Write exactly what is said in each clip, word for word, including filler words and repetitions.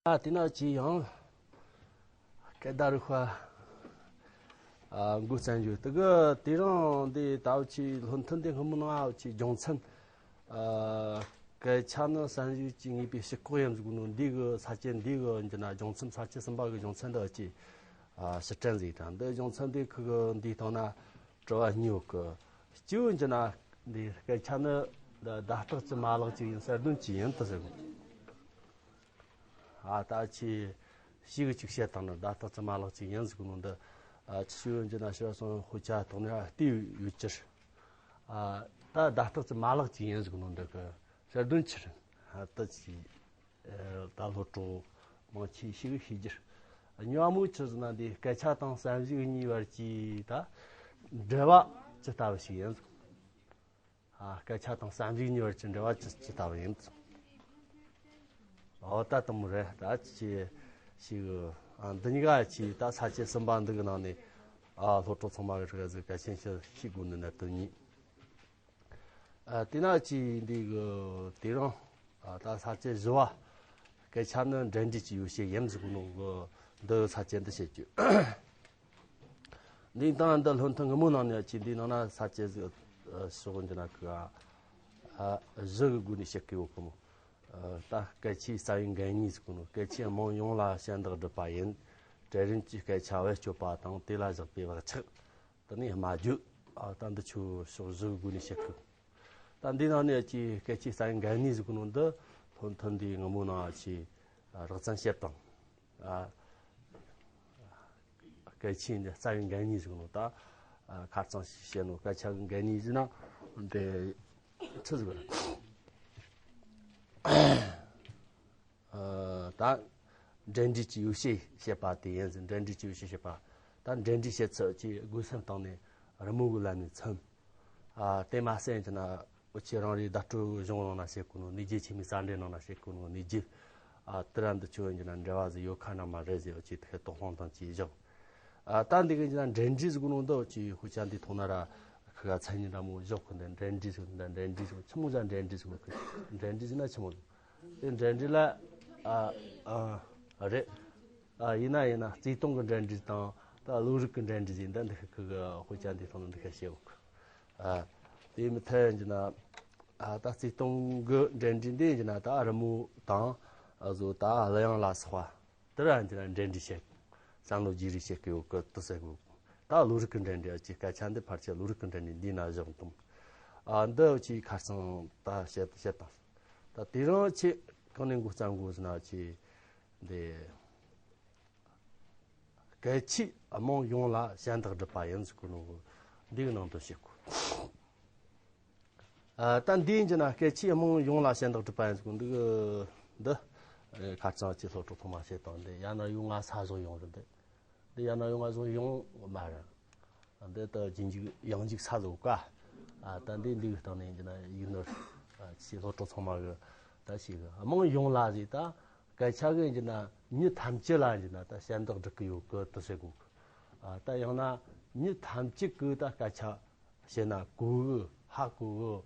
ཨ་དེ་ན་ཅི་ཡང་སྐད་བརྡ་རིག་པ་ཨ་འགོ་བརྩམས་ཡོད། དེ་གི་དེ་རིང་འདི་ད་འུ་ཆི་སློབ་ཐུན་འདི་སྔ་མོ་ནང་འུ་ཆི་རྒྱུ་མཚན་ཨ་སྐད་ཆ་ནི་བསམ་གཞིག་གི་ངེས་པའི་ཕྱི་ལྐོག་ཡིན་ཟིག་ནོ། འདི་གི་ས་བཅད་འདི་གི་འདི་ན་རྒྱུ་མཚན་ས་བཅད་གསུམ་པ་གི་རྒྱུ་མཚན་འདི་འུ་ཆི་ཨ་ཕྱིར་དྲན་ཟིག་དང་། འདི་རྒྱུ་མཚན་འདི་ཁུ་གི་འདི་སྟེང་ན་དྲི་བ་གཉིས་ཡོད་གི། སྤྱི་བོ་འདི་ན་འདི་སྐད་ཆ་ནི་བརྡ་རྟགས་ཀྱི་མ་ལག་ཅིག་ཡིན་ཟེར་དོན་ཅི་ཡིན་དུ་ཟེར་གི། ཨ་ད་ཆི་ཞིག་ཅིག་བཤད་དང་ནི་བརྡ་རྟགས་ཀྱི་མ་ལག་ཅིག་ཡིན་ཟེར་གི་ནོ། འདི་ཨ་ཆི་ཞུ་ཡོན་གྱི་ན་ཤི་བ་སོང་ཧུ་ཆ་དང་ནི་ཨ་ལྟོས་ཡོད་ཀྱི། ཨ་ད་བརྡ་རྟགས་ཀྱི་མ་ལག་ཅིག་ཡིན་ཟེར་གི་ནོ། འདི་གི་ཟེར་དོན་ཕྱིར་ཨ་ད་ཆི་ཨ་ད་སློབ་གྲོགས་མང་ཆེ་ཞིག་ཤེས་ཀྱི། ཉོ་མོ་ཆི་ཟེར་ན་འདི་སྐད་ཆ་དང་བསམ་གཞིག་གཉིས་བར་གྱི་ད་འབྲེལ་བ་ཅི་ལྟ་བུ་ཞིག་ཡིན། ཨ་སྐད་ཆ་དང་བསམ་གཞིག་གཉིས་བར་གྱི་འབྲེལ་བ་ཅི་ཅི་ལྟ་བུ་ཡིན། འོ་ད་དུམ་རེ་ད་ཅི་ཞིག་ཨ་འདི་གཉིས་ཀ་ཅི་ད་ས་བཅད་གསུམ་པ་འདི་གི་ནང་ནས་ཨ་སློབ་གྲོགས་ཚང་མ་གི་རིག་ག་ཟིག་གལ་ཆེན་ཞིག་ཤེས་དགོས་ནི་གནད་དོན་གཉིས། ཨ་དེ་ན་ཅི་འདི་གི་དེ་རིང་ཨ་ད་ས་བཅད་བཞི་བ་སྐད་ཆ་ནི་འབྲེལ་འདྲིས་ཀྱི་ཡོ་བྱད་ཡིན་ཟེར་གི་ནོ་གི། འདི་ས་བཅད་འདི་བཤད་རྒྱུ། འདི་དང་འདི་སློབ་ཐུན་སྔ་མོ་ནང་ནས་ཅི་འདི་ནང་ན་ས་བཅད་ཟིག་ཨ་ཕྱོགས་འདི་ན་གི་ཨ་བཞི་གི་སྒོ་ནས་བཤད་གི་ཡོད་གི་མོ། ཨ་ད་སྐད་ཆའི་རྩ་བའི་འགན་གཉིས་ཟེར་གི་ནོ། སྐད་ཆའི་རྨང་ཡོངས་ལ་ཞེན་དག་སྒྲུབ་པ་ཡིན། གྲལ་རིམ་གྱི་སྐད་ཆ་བེད་སྤྱོད་པ་དང་དེ་ལ་བཞག་པའི་བག་ཆགས། དེ་ནས་སྨྲ་བརྗོད། ཨ་ད་འདི་ཆོ་ཕྱོགས་བཞི་གི་སྒོ་ནས་བཤད་གི། ད་འདི་ནང་ནས་ཀྱི་སྐད་ཆའི་རྩ་བའི་འགན་གཉིས་ཟེར་གི་ནོ་འདི་སློབ་ཐུན་འདིའི་སྔ་མོ་ནང་ཅི་ཨ་རགས་ཙམ་བཤད་དང་། ཨ་སྐད་ཆའི་འདི་རྩ་བའི་འགན་གཉིས་ཟེར་གི་ནོ། ད་ཨ་ཁ་རྩང་ཞིག་བཤད་ནོ། སྐད་ཆ་གི་འགན་གཉིས་ཟེར་ན་འདི་ཆི་ཟིག་རེད། ཨ་ད་འབྲེལ་འདྲིས་ཀྱི་ཡོ་བྱད་བཤད་པ་དེ་ཡིན་ཟེར། འབྲེལ་འདྲིས་ཀྱི་ཡོ་བྱད་བཤད་པ། ད་འབྲེལ་འདྲིས་བྱེད་ཚུལ་གྱི་དགོས་སེམས་བཏང་ནས་རི་མོ་གི་ལམ་ནས་མཚོན། ཨ་དེ་མ་ཟད་ཀྱི་ན་འུ་ཆོ་རང་རེའི་བརྡ་སྤྲོད་གཞུང་ནང་ན་བཤད་གོ་ནོ་གནས་རྒྱུ། ཆེན་མོའི་རྩ་འགྲེལ་ནང་ན་བཤད་གོ་ནོ་གནས་རྒྱུ། ཨ་དེ་ར་འདི་ཆོ་ཡིན་གྱི་ན་འབྲེལ་བ་ཟིག་ཡོད་ཁ་ན་མ་རེད་ཟེར། འུ་ཆོས་དེ་དོགས་སློང་དང་བཅས་བཞག། ཨ་ད་འདི་གི་ཀྱི་ན་འབྲེལ་འདྲིས་ཟེར་གོ་ནོ་འདི་འུ་ཆོས་ཧུ་ཅང་འདི་ཐོག་ན་ར་ཁི་ག་མཚན་ཉིད་འདྲ་མོ་བཞག་གི། འདི་འབྲེལ་འདྲིས་ཟེར། འདི་འབྲེལ་འདྲིས་ཟེར། ཆི་མོ་ཟིག་འབྲེལ་འདྲིས་ཟེར་གི། འབྲེལ་འདྲིས་ཟེར་ན་ཆི་མོ་ཟིག། དེ་འབྲེལ་འདྲིས་ལ་ཨ་ཨ་རེད། ཨ་ཡིན་ན་ཡིན་ན་བརྩེ་དུང་གི་འབྲེལ་འདྲིས་དང་ད་བློ་རིག་གི་འབྲེལ་འདྲིས་ཟེར། འདི་འདི་ཁི་གི་ཧུ་ཅང་འདི་ཐོག་ན་འདི་ཁ་བཤད་གོ་གི། ཨ་དེ་མི་ཐད་ཡིན་གྱི་ན་ཨ་ད་བརྩེ་དུང་གི་འབྲེལ་འདྲིས་འདི་ཡིན་གྱི་ན་ད་རི་མོ་དང་ཨ་བཟོ་ད་གླུ་དབྱངས་ལ་སོགས་པ། དེ་ར་འདི་ན་འབྲེལ་འདྲིས་བཤད། བསམ་བློ་བརྗེ་རེས་བྱེད་ཀྱི་ཡོད་གི་དུ་ཟེར་གོ། ད་བློ་རིག་གི་འབྲེལ་འདྲིས། ཨ་ཅེ་སྐད་ཆ་འདི་ཕལ་ཆེར་བློ་རིག་གི་འབྲེལ་འདྲིས་འདི་ན་བཞག་འདུག། ཨ་འདི་ཅི་ཁ་སང་ད་བཤད་བཤད་དང་། ད་དེ་རིང་ཅི་གང་ནས་འགོ་བརྩམས་དགོས་ཟེར་ན་ཅི་འདི་སྐད་ཆའི་རྨང་ཡོངས་ལ་ཞེན་དག་སྒྲུབ་པ་ཡིན་ཟེར་གོ་ནོ། འདི་གི་ནང་དུ་བཤད་གོ། ཨ་ད་འདིའི་འགྱུར་ན་སྐད་ཆའི་རྨང་ཡོངས་ལ་ཞེན་དག་སྒྲུབ་པ་ཡིན་ཟེར་གོ་ནོ། འདི་གི་འདི་ཨ་ཁ་རྩང་ཅི་སློབ་གྲོགས་ཚང་མ་བཤད་དང་། འདི་ཡང་ན་ཡོང་ང་ས་བཟོ་ཡོང་རེད། འདི་འདི་ཡང་ན་ཡོང་ང་བཟོ་ཡོང་མ་རེད། འདི་ད་རྗེས་འཇུག་ཡང་འཇུག་ས་བཟོ་ག། ཨ་ད་འདི་འདི་གི་སྟེང་ནས་འགྱུར་ན་ཡིག་ནོར་ཨ་ཅི་སློབ་གྲོགས་ཚང་མ་གི་ད་ཞིག་རྨང་ཡོངས་ལ་ཟེར། ད་སྐད་ཆ་གི་འགྱུར་ན་མྱི་ཐམས་ཅད་ལ་འགྱུར་ན་ད་ཞེན་དག་སྒྲུབ་ཀྱི་ཡོད་གི་དུ་ཟེར་གོ་གི། ཨ་ད་ཡང་ན་མྱི་ཐམས་ཅད་ཀྱི་ད་སྐད་ཆ་བཤད་ན་གོ་གི་ཧ་གོ་གི།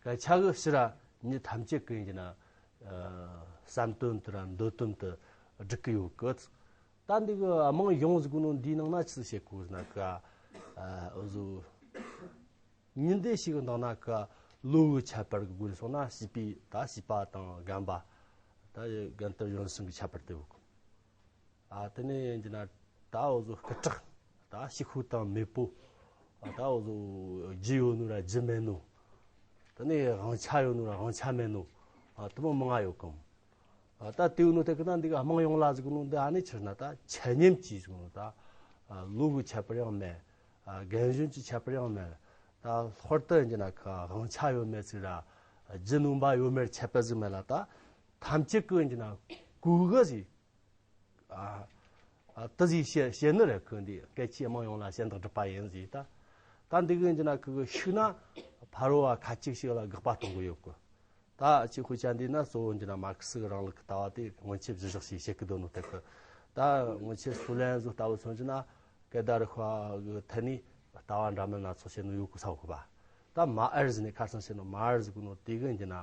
སྐད་ཆ་གི་ཕྱིར་ར་མྱི་ཐམས་ཅད་ཀྱི་འགྱུར་ན་ཨ་བསམ་དོན་དེ་ར་འདོད་དོན་དེ་སྒྲུབ་ཀྱི་ཡོད་གི། ད་འདི་གི་རྨང་ཡོངས་ཟེར་གོ་ནོ་འདིའི་ནང་ན་ཆི་ཟིག་བཤད་གོ་ཟེར་ན་གི། ཨ་འུ་ཟོ་ཉིན་དེ་ཞིག་གི་ནང་ན་གི་བློ་གི་ཁྱད་པར་གི་སྒོ་ནས་སོང་ན་བྱིས་པའི་ད་བྱིས་པ་དང་རྒན་པ། ད་རྒན་དར་གཞོན་གསུམ་གི་ཁྱད་པར་དེ་ཡོད་གི། ཨ་དེ་ནས་ཡིན་གྱི་ན་ད་འུ་ཟོ་སྐུ་དྲག། ད་ཕྱུག་པོ་དང་མེད་པོ། ཨ་ད་འུ་ཟོ་རྒྱུ་ཡོད་ནོ་ར་རྒྱུ་མེད་ནོ། དེ་ནས་དབང་ཆ་ཡོད་ནོ་ར་དབང་ཆ་མེད་ནོ། ཨ་དེ་མོ་མང་ང་ཡོད་གམ། ཨ་ད་དེ་ཡོད་ནོ་དེ་གི་ན་འདི་ག་རྨང་ཡོངས་ལ་ཟེར་གོ་ནོ་འདི་ཨ་ནི་ཕྱིར་ན་ད་ཆ་མཉམ་གྱིས་ཟེར་གོ་ནོ། ད་ཨ་བློ་གི་ཁྱད་པར་ཡང་མེད། ཨ་རྒན་གཞོན་གྱི་ཁྱད་པར་ཡང་མེད། ད་ལྷག་པར་དུ་ཡིན་གྱི་ན་གི་དབང་ཆ་ཡོད་མེད་ཟིག་ར་རྒྱུ་ནོམ་པ་ཡོད་མེད་ཁྱད་པར་ཟིག་མེད་ལ། ད་ཐམས་ཅད་ཀྱི་ཡིན་གྱི་ན་གོ་གི་ཟིག། ཨ་ཨ་དེ་ཟིག་བཤད་བཤད་ནི་རེད། ཁོ་འདི་སྐད་ཆའི་རྨང་ཡོངས་ལ་ཞེན་དག་སྒྲུབ་པ་ཡིན་ཟེར། ད་ད་འདི་གི་འདི་ན་ཁོ་གི་ཤུགས་ན་ཕ་རོལ་བ་ཁ་ཅིག་ཞིག་ལ་དགག་པ་གཏོང་གི་ཡོད་གི། ད་ཅི་ཁོ་ཅག་འདི་ན་གཙོ་བོ་འདི་ན་མར་ཁེ་སི་རིང་ལུགས་ཀྱི་ལྟ་བ་དེ་སྔོན་ཆད་གཞི་བཞག་ཞིག་བཤད་གི་འདུག་ནོ་དེ་གི། ད་སྔོན་ཆད་སུའུ་ལེན་ཟོ་ལྟ་བུ་མཚོན་གྱི་ན་སྐད་བརྡ་རིག་པ་གི་ཐད་ནས་ལྟ་བ་འདྲ་མིན་སྣ་ཚོགས་བཤད་ནོ་ཡོད་གི་ས་གོ་གི་པ། ད་མ་ཨར་ཟེར་ནས་ཁ་སང་བཤད་ནོ་མ་ཨར་ཟེར་གོ་ནོ་དེ་གི་འདི་ན།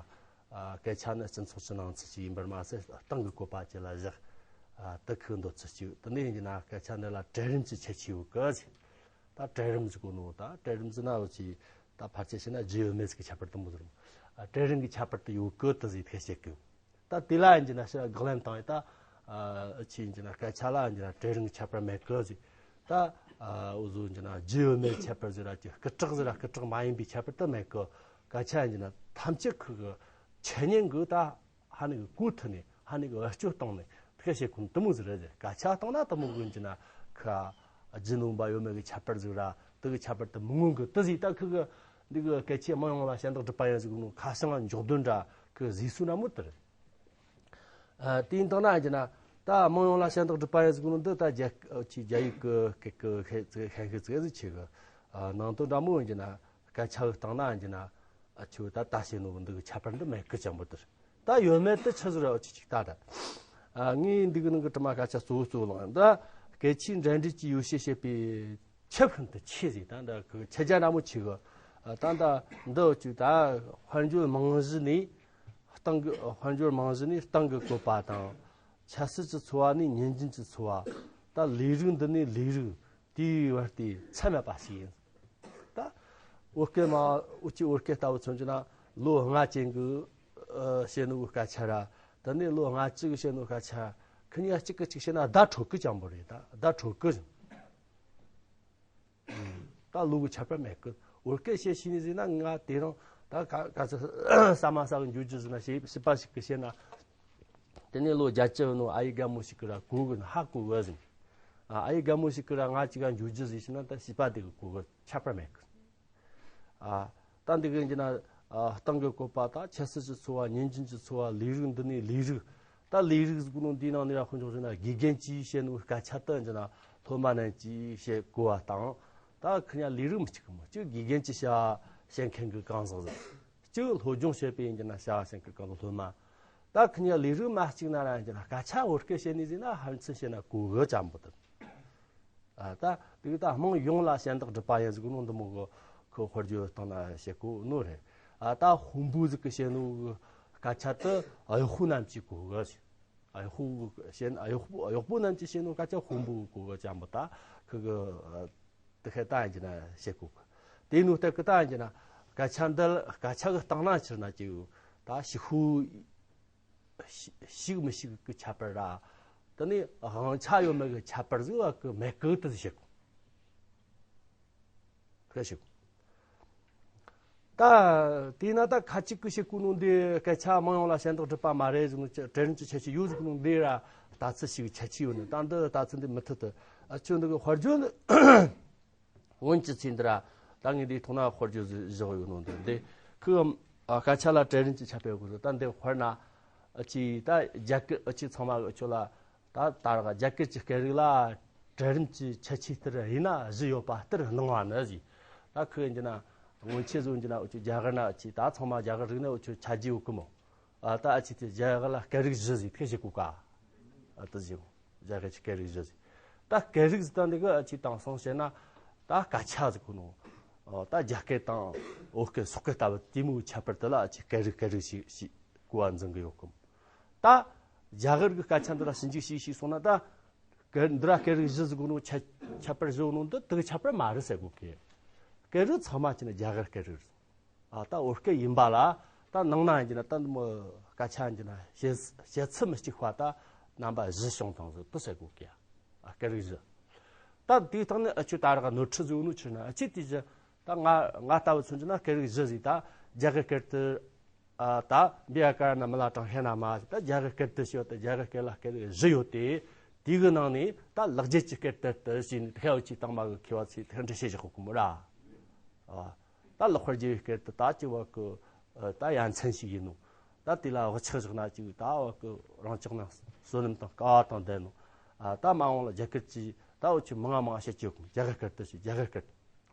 ཨ་སྐད་ཆ་ནི་སྤྱི་ཚོགས་ཀྱི་ནང་ཚུལ་ཅིག་ཡིན་པར་མ་ཟད་སྟེང་གི་བཀོད་པ་ཅིག་ལ་བཞག། ཨ་དེ་ཁོ་འདོད་ཚུལ་གཅིག་དེ་ནས་ཡིན་གྱི་ན་སྐད་ཆ་འདི་ལ་གྲལ་རིམ་གྱི་ཁྱད་ཆོས་ཡོད་གི་ཟེར། ད་གྲལ་རིམ་ཟེར་གོ་ནོ་ད་གྲལ་རིམ་ཟེར་ན་འུ་ཅི་ད་ཕལ་ཆེར་བཤད་ན་རྒྱུ་ཡོད་མེད་ཟིག་གི་ཁྱད་པར་དུ་མོ་ཟེར། ཨ་གྲལ་རིམ་གྱི་ཁྱད་པར་དུ་ཡོད་གི་དེ་ཟིག་ཐེ་བྱེད་གི། ད་དེ་ལ་ཡིན་གྱི་ན་ཕྱིར་དགག་ལན་བཏང་ཡི་ད། ཨ་ཅི་ཡིན་གྱི་ན་སྐད་ཆ་ལ་ཡིན་གྱི་ན་གྲལ་རིམ་གྱི་ཁྱད་པར་མེད་གི་ཟེར། ད་ཨ་འུ་ཟོ་ཡིན་གྱི་ན་རྒྱུ་ཡོད་མེད་ཁྱད་པར་ཟེར་ར་ཅི་སྐུ་དྲག་ཟེར་ར་སྐུ་དྲག་མ་ཡིན་པའི་ཁྱད་པར་དུ་མེད་གི། སྐད་ཆ་ཡིན་གྱི་ན་ཐམས་ཅད་ཁོ་གི་ཆ་མཉམ་གི་ད། ཧ་ནི་གི་གོ་ཐུབ་ནས་ཧ་ནི་གི་བེད་སྤྱོད་བཏང་ནས་ཐུགས་བཤད་ཁུངས་དུ་མོ་ཟིག་རེད་ཟེར། སྐད་ཆ་བཏང་ན་དུ་མོ་གི་ཡིན་གྱི་ན་ཁ་རྒྱུ་ནོམ་པ་ཡོད་མེད་གི་ཁྱད་པར་ཟིག་ར་དུ་གི་ཁྱད་པར་དུ་མི་མངོན་གི་དུ་ཟིག་ད་ཁུ་གི་འདི་གི་སྐད་ཆའི་དམངས་ཡོངས་ལ་ཞེན་ཐག་སྒྲུབ་པ་ཡིན་ཟིག་ནོ་ཁ་བྱང་འཇོག་དོན་འདྲ་ཁུ་ཟིག་སུ་ན་མོ་དུ་རེད། ཨ་དེ་ཡིན་དང་ན་ཡིན་གྱི་ན་ད་དམངས་ཡོངས་ལ་ཞེན་ཐག་སྒྲུབ་པ་ཡིན་ཟིག་ནོ་འདི་ད་རྒྱ་ཆི་རྒྱ་ཡིག་གི་སྐད་གི་ཤེས་ཤེས་ཤེས་ཤེས་ཟིག་ཆེ་གི། ཨ་ནང་དོན་འདྲ་མོ་ཡིན་གྱི་ན་སྐད་ཆ་གི་སྟེང་ན་ཡིན་གྱི་ན། ཨ་ཆུ་ད་ད་བཤད་ནོ་འདི་གི་ཁྱད་པར་འདི་མེད་གི་ཅང་པོ་དེར། ད་ཡོད་མེད་དུ་ཆི་ཟིག་ར་ཨ་ཆི་ཅིག་ད་ད། ཨ་ངས་འདི་གི་ནང་གི་དྲི་མ་སྐད་ཆ་གཙོ་བོ་གཙོ་བོ་ལངས་ད། སྐད་ཆའི་འབྲེལ་འདྲིས་ཀྱི་ཡོ་བྱད་བཤད་པའི་ཁྱབ་ཤིན་ཏུ་ཆེ་ཟིག་ད་འདྲ་གི་ཁྱབ་རྒྱ་འདྲ་མོ་ཆེ་གི། ཨ་ད་ད་འདི་ཨ་ཆུ་ད་དཔལ་འབྱོར་རྨང་གཞི་ནས་སྟེང་གི་དཔལ་འབྱོར་རྨང་གཞི་ནས་སྟེང་གི་བཀོད་པ་དང་། ཆབ་སྲིད་ཀྱི་འཚོ་བ་ནས་ཉིན་རྒྱུན་གྱི་འཚོ་བ། ད་ལས་རིགས་འདི་ནས་ལས་རིགས། དེའི་བར་དེ་ཚད་མེད་པ་ཞིག་ཡིན། ད་བོད་སྐད་མ་འུ་ཅི་བོད་སྐད་ལྟ་བུ་མཚོན་རྒྱུ་ན་ལོ་ལྔ་ཅན་གྱི་ཨ་བཤད་ནོ་གི་སྐད་ཆ་ར། ད་ནི་ལོ་ལྔ་བཅུ་གི་བཤད་ནོ་སྐད་ཆ་ཁི་གཉིས་གཅིག་གི་གཅིག་བཤད་ན་བརྡ་འཕྲོད་གི་ཅང་པོ་རེད། ད་བརྡ་འཕྲོད་གི། ད་ལོ་གི་ཁྱད་པར་མེད་གི། བོད་སྐད་བཤད་ཤེས་ནི་ཟིན་ན་ང་དེ་རིང་ད་ག་ག་ཚོད་ས་མ་ས་གི་འགྱུར་རྒྱུ་ཟིན་ན་བྱིས་པ་ཞིག་གི་བཤད་ན། དེ་ནས་ལོ་བརྒྱད་ཅུ་ནོ་ཨ་ཡེ་རྒན་མོ་ཞིག་གི་ར་གོ་གི་ཧ་གོ་གི་ཟིན། ཨ་ཨ་ཡེ་རྒན་མོ་ཞིག་གི་ར་ང་ཅིག་ག་འགྱུར་རྒྱུ་ཟིན་ཞིག་ན་ད་བྱིས་པ་དེ་གི་གོ་གི་ཁྱད་པར་མེད་གི། ཨ་ད་འདི་གི་ཡིན་གྱི་ན་ཨ་སྟེང་གི་བཀོད་པ་ད་ཆབ་སྲིད་ཀྱི་འཚོ་བ་ཉིན་རྒྱུན་གྱི་འཚོ་བ་ལས་རིགས་འདི་ནས་ལས་རིགས། ད་ལས་རིགས་ཟེར་གོ་ནོ་འདིའི་ནང་ནས་ར་ཁོ་ཚོ་ཟེར་ན་དགེ་རྒན་གྱིས་བཤད་ནོ་སྐད་ཆ་དུ་ཡིན་གྱི་ན་སློབ་མ་རྣམས་ཀྱིས་བཤད་གོ་བ་དང་། ད་ཁི་ཉ་ལས་རིགས་མི་གཅིག་གི་མོ་གཅིག་དགེ་རྒན་གྱིས་བྱ་བཤད་མཁན་གྱི་གང་ཟག་ཟིག་གཅིག་སློབ་སྦྱོང་བྱེད་པའི་ཡིན་གྱི་ན་བྱ་བ་བྱེད་མཁན་གང་དུ་སློབ་མ། ད་ཁི་ཉ་ལས་རིགས་མ་གཅིག་ན་ར་ཡིན་གྱི་ན་སྐད་ཆ་བོད་སྐད་བཤད་ནི་ཟིན་ན་ཕན་ཚུན་བཤད་ན་གོ་གི་ཅང་པོ་དུ། ཨ་ད་དེ་གི་ད་དམངས་ཡོངས་ལ་ཞེན་ཐག་སྒྲུབ་པ་ཡིན་ཟིག་ནོ་འདི་མོ་གི་ཁོ་དཔེར་བརྗོད་བཏང་ན་བཤད་གོ་ནོ་རེད། ཨ་ད་དཔོན་པོ་ཟིག་གི་བཤད་ནོ་གི་སྐད་ཆ་དུ་གཡོག་པོ་རྣམས་ཀྱིས་གོ་གི། གཡོག་པོ་བཤད་ན་གཡོག་པོ་གཡོག་པོ་རྣམས་ཀྱིས་བཤད་ནོ་སྐད་ཆ་དཔོན་པོ་གིས་གོ་གི་ཅང་པོ་ད་ཁི་གི། དེ་ཁའི་ད་ཡིན་གྱི་ན་བཤད་གོ་གི། དེ་ནོ་ལྟར་གི་ད་ཡིན་གྱི་ན་སྐད་ཆ་འདི་སྐད་ཆ་གི་སྟེང་ན་ཕྱིར་ན་ཅིག་ད་ཞི་ཤོས་ཤི་ཤིག་མི་ཤིག་གི་ཁྱད་པར་ར། དེ་ནས་དབང་ཆ་ཡོད་མེད་གི་ཁྱད་པར་ཟིག་བ་གི་མེད་གི་དུ་བཤད་གོ། ཁ་ཞིག་ད་དེས་ན་ད་ཁ་ཅིག་གི་ཞིག་གོ་ནོ་འདི་སྐད་ཆ་དམངས་ཡོངས་ལ་ཞེན་ཐག་སྒྲུབ་པ་མ་རེད་ཟེར་ནོ་གྲལ་རིམ་གྱི་ཁྱད་ཆོས་ཡོད་ཟེར་གོ་ནོ་འདི་ར་ལྟ་ཚུལ་ཞིག་ཁྱད་ཆོས་ཡོད་ནི་ད་འདི་ལྟ་ཚུལ་འདི་མི་མཐུན་དུ། ཨ་ཁྱོད་འདི་གི་དཔེར་བརྗོད་འདི་སྔོན་གྱི་ཚིག་འདི་ར་ད་ངས་འདི་ཐོག་ན་དཔེར་བརྗོད་བཞག་ཡོད་ནོ་འདི་འདི་ཁོ་ཨ་སྐད་ཆ་ལ་གྲལ་རིམ་གྱི་ཁྱད་པར་ཡོད་གོ་ཟེར། ད་འདི་དཔེར་ན་ཨ་ཅི་ད་རྒྱ་སྐད་ཨ་ཅི་ཚང་མ་གི་ཨ་ཁྱོད་ལ། ད་ད་རག་རྒྱ་གར་གྱི་སྐད་རིགས་ལ་གྲལ་རིམ་གྱི་ཁྱད་ཆོས་ལྟར་དབྱེ་ན་བཞི་ཡོད་པ་ལྟར་སྣང་བ་ནི་ཟེར། ད་ཁོས་ཡིན་གྱི་ན་སྔོན་ཆད་བཟོ་ཡིན་གྱི་ན་འུ་ཆོ་རྒྱ་གར་ན་ཅི་ད་ཚང་མ་རྒྱ་གར་རིག་ནི་འུ་ཆོ་ཆ་རྒྱུས་ཡོད་གི་མོ། ཨ་ད་ཨ་ཅི་དེ་རྒྱ་གར་ལ་སྐད་རིགས་བཞི་ཟེར་ཐེ་ཞིག་གོ་ཀ་ཨ་ད་ཟེར་རྒྱ་གར་གྱི་སྐད་རིགས་བཞི་ཟེར། ད་སྐད་རིགས་ཟེར་ད་འདི་གི་ཨ་ཅི་དེང་སང་བཤད་ན་ད་སྐད་ཆ་ཟེར་གོ་ནོ། ཨ་ད་རྒྱ་སྐད་དང་བོད་སྐད་སོག་སྐད་ལྟ་བུ་དེ་མོའི་ཁྱད་པར་དེ་ལ་ཨ་ཅི་སྐད་རིགས་སྐད་རིགས་ཞིག་ཞིག་གོ་བ་འཛིན་གི་ཡོད་གི་མོ། ད་རྒྱ་གར་གྱི་སྐད་ཆ་འདི་ལ་ཞིབ་འཇུག་བྱས་བྱས་སོང་ན་ད། སྐད་འདི་ར་སྐད་རིགས་བཞི་ཟེར་གོ་ནོ་ཁྱད་ཁྱད་པར་བཞི་ནོ་འདི་དེ་གི་ཁྱད་པར་མ་རེད་ཟེར་གོ་གི། སྐད་རིགས་ཚང་མ་ཅི་ན་རྒྱ་གར་སྐད་རིགས་རེད། ཨ་ད་བོད་སྐད་ཡིན་པ་ལ་ད་ནང་ན་ཡིན་གྱི་ན་ད་འདི་མོ་སྐད་ཆ་ཡིན་གྱི་ན་བཤད་བཤད་ཚུལ་མི་གཅིག་པ་ད་རྣམ་པ་བཞི་བྱུང་དང་ཟེར་དེ་ཟེར་གོ་གི། ཨ་སྐད་རིགས་བཞི། ད་དེའི་སྟེང་ནས་ཨ་ཁྱོད་ད་རག་ནོར་འཁྲུལ་བཟོ་ནོ་ཕྱིར་ན་ཨ་ཅི་དེ་བཞི་ད་ང་ང་ལྟ་བུ་མཚོན་གྱི་ན་སྐད་རིགས་བཞི་ཟིག་ད་རྒྱ་གར་སྐད་དེ། ཨ་ད་བི་ཡ་ཀ་ར་ན་མི་ལ་དྲང་ཧེ་ན་མ་ད་རྒྱ་གར་སྐད་དུ་ཞུ་ད་རྒྱ་གར་སྐད་ལ་སྐད་བཞི་ཡོད་དེ། དེ་གི་ནང་ནས་ད་ལེགས་སྦྱར་གྱི་སྐད་དུ་དུ་ཞེས་ནས་ཐེ་བ་ཆེ་དང་མ་གི་མཁས་པ་ཚོས་ཐེ་འདྲི་བྱེད་བཞག་གོ་མོ་ར། ཨ་ད་ལེགས་པར་རྒྱལ་བའི་སྐད་དུ་ད་ཅི་བ་གི་ད་ཡ་མཚན་ཞིག་ཡིན་ནོ། ད་དེ་ལ་བག་ཆགས་བཞག་ན་ཅིག་ད་བ་གི་རང་ཅག་ན་བསོད་ནམས་དང་དཀའ་བ་དང་ལྡན་ནོ། ཨ་ད་མ་འོངས་ལ་རྒྱ་གར་གྱི་ད་འུ་ཆོས་མང་ང་མང་ང་བཤད་ཀྱི་ཡོད་གི་རྒྱ་གར་སྐད་དུ་ཞེས་རྒྱ་གར་སྐད་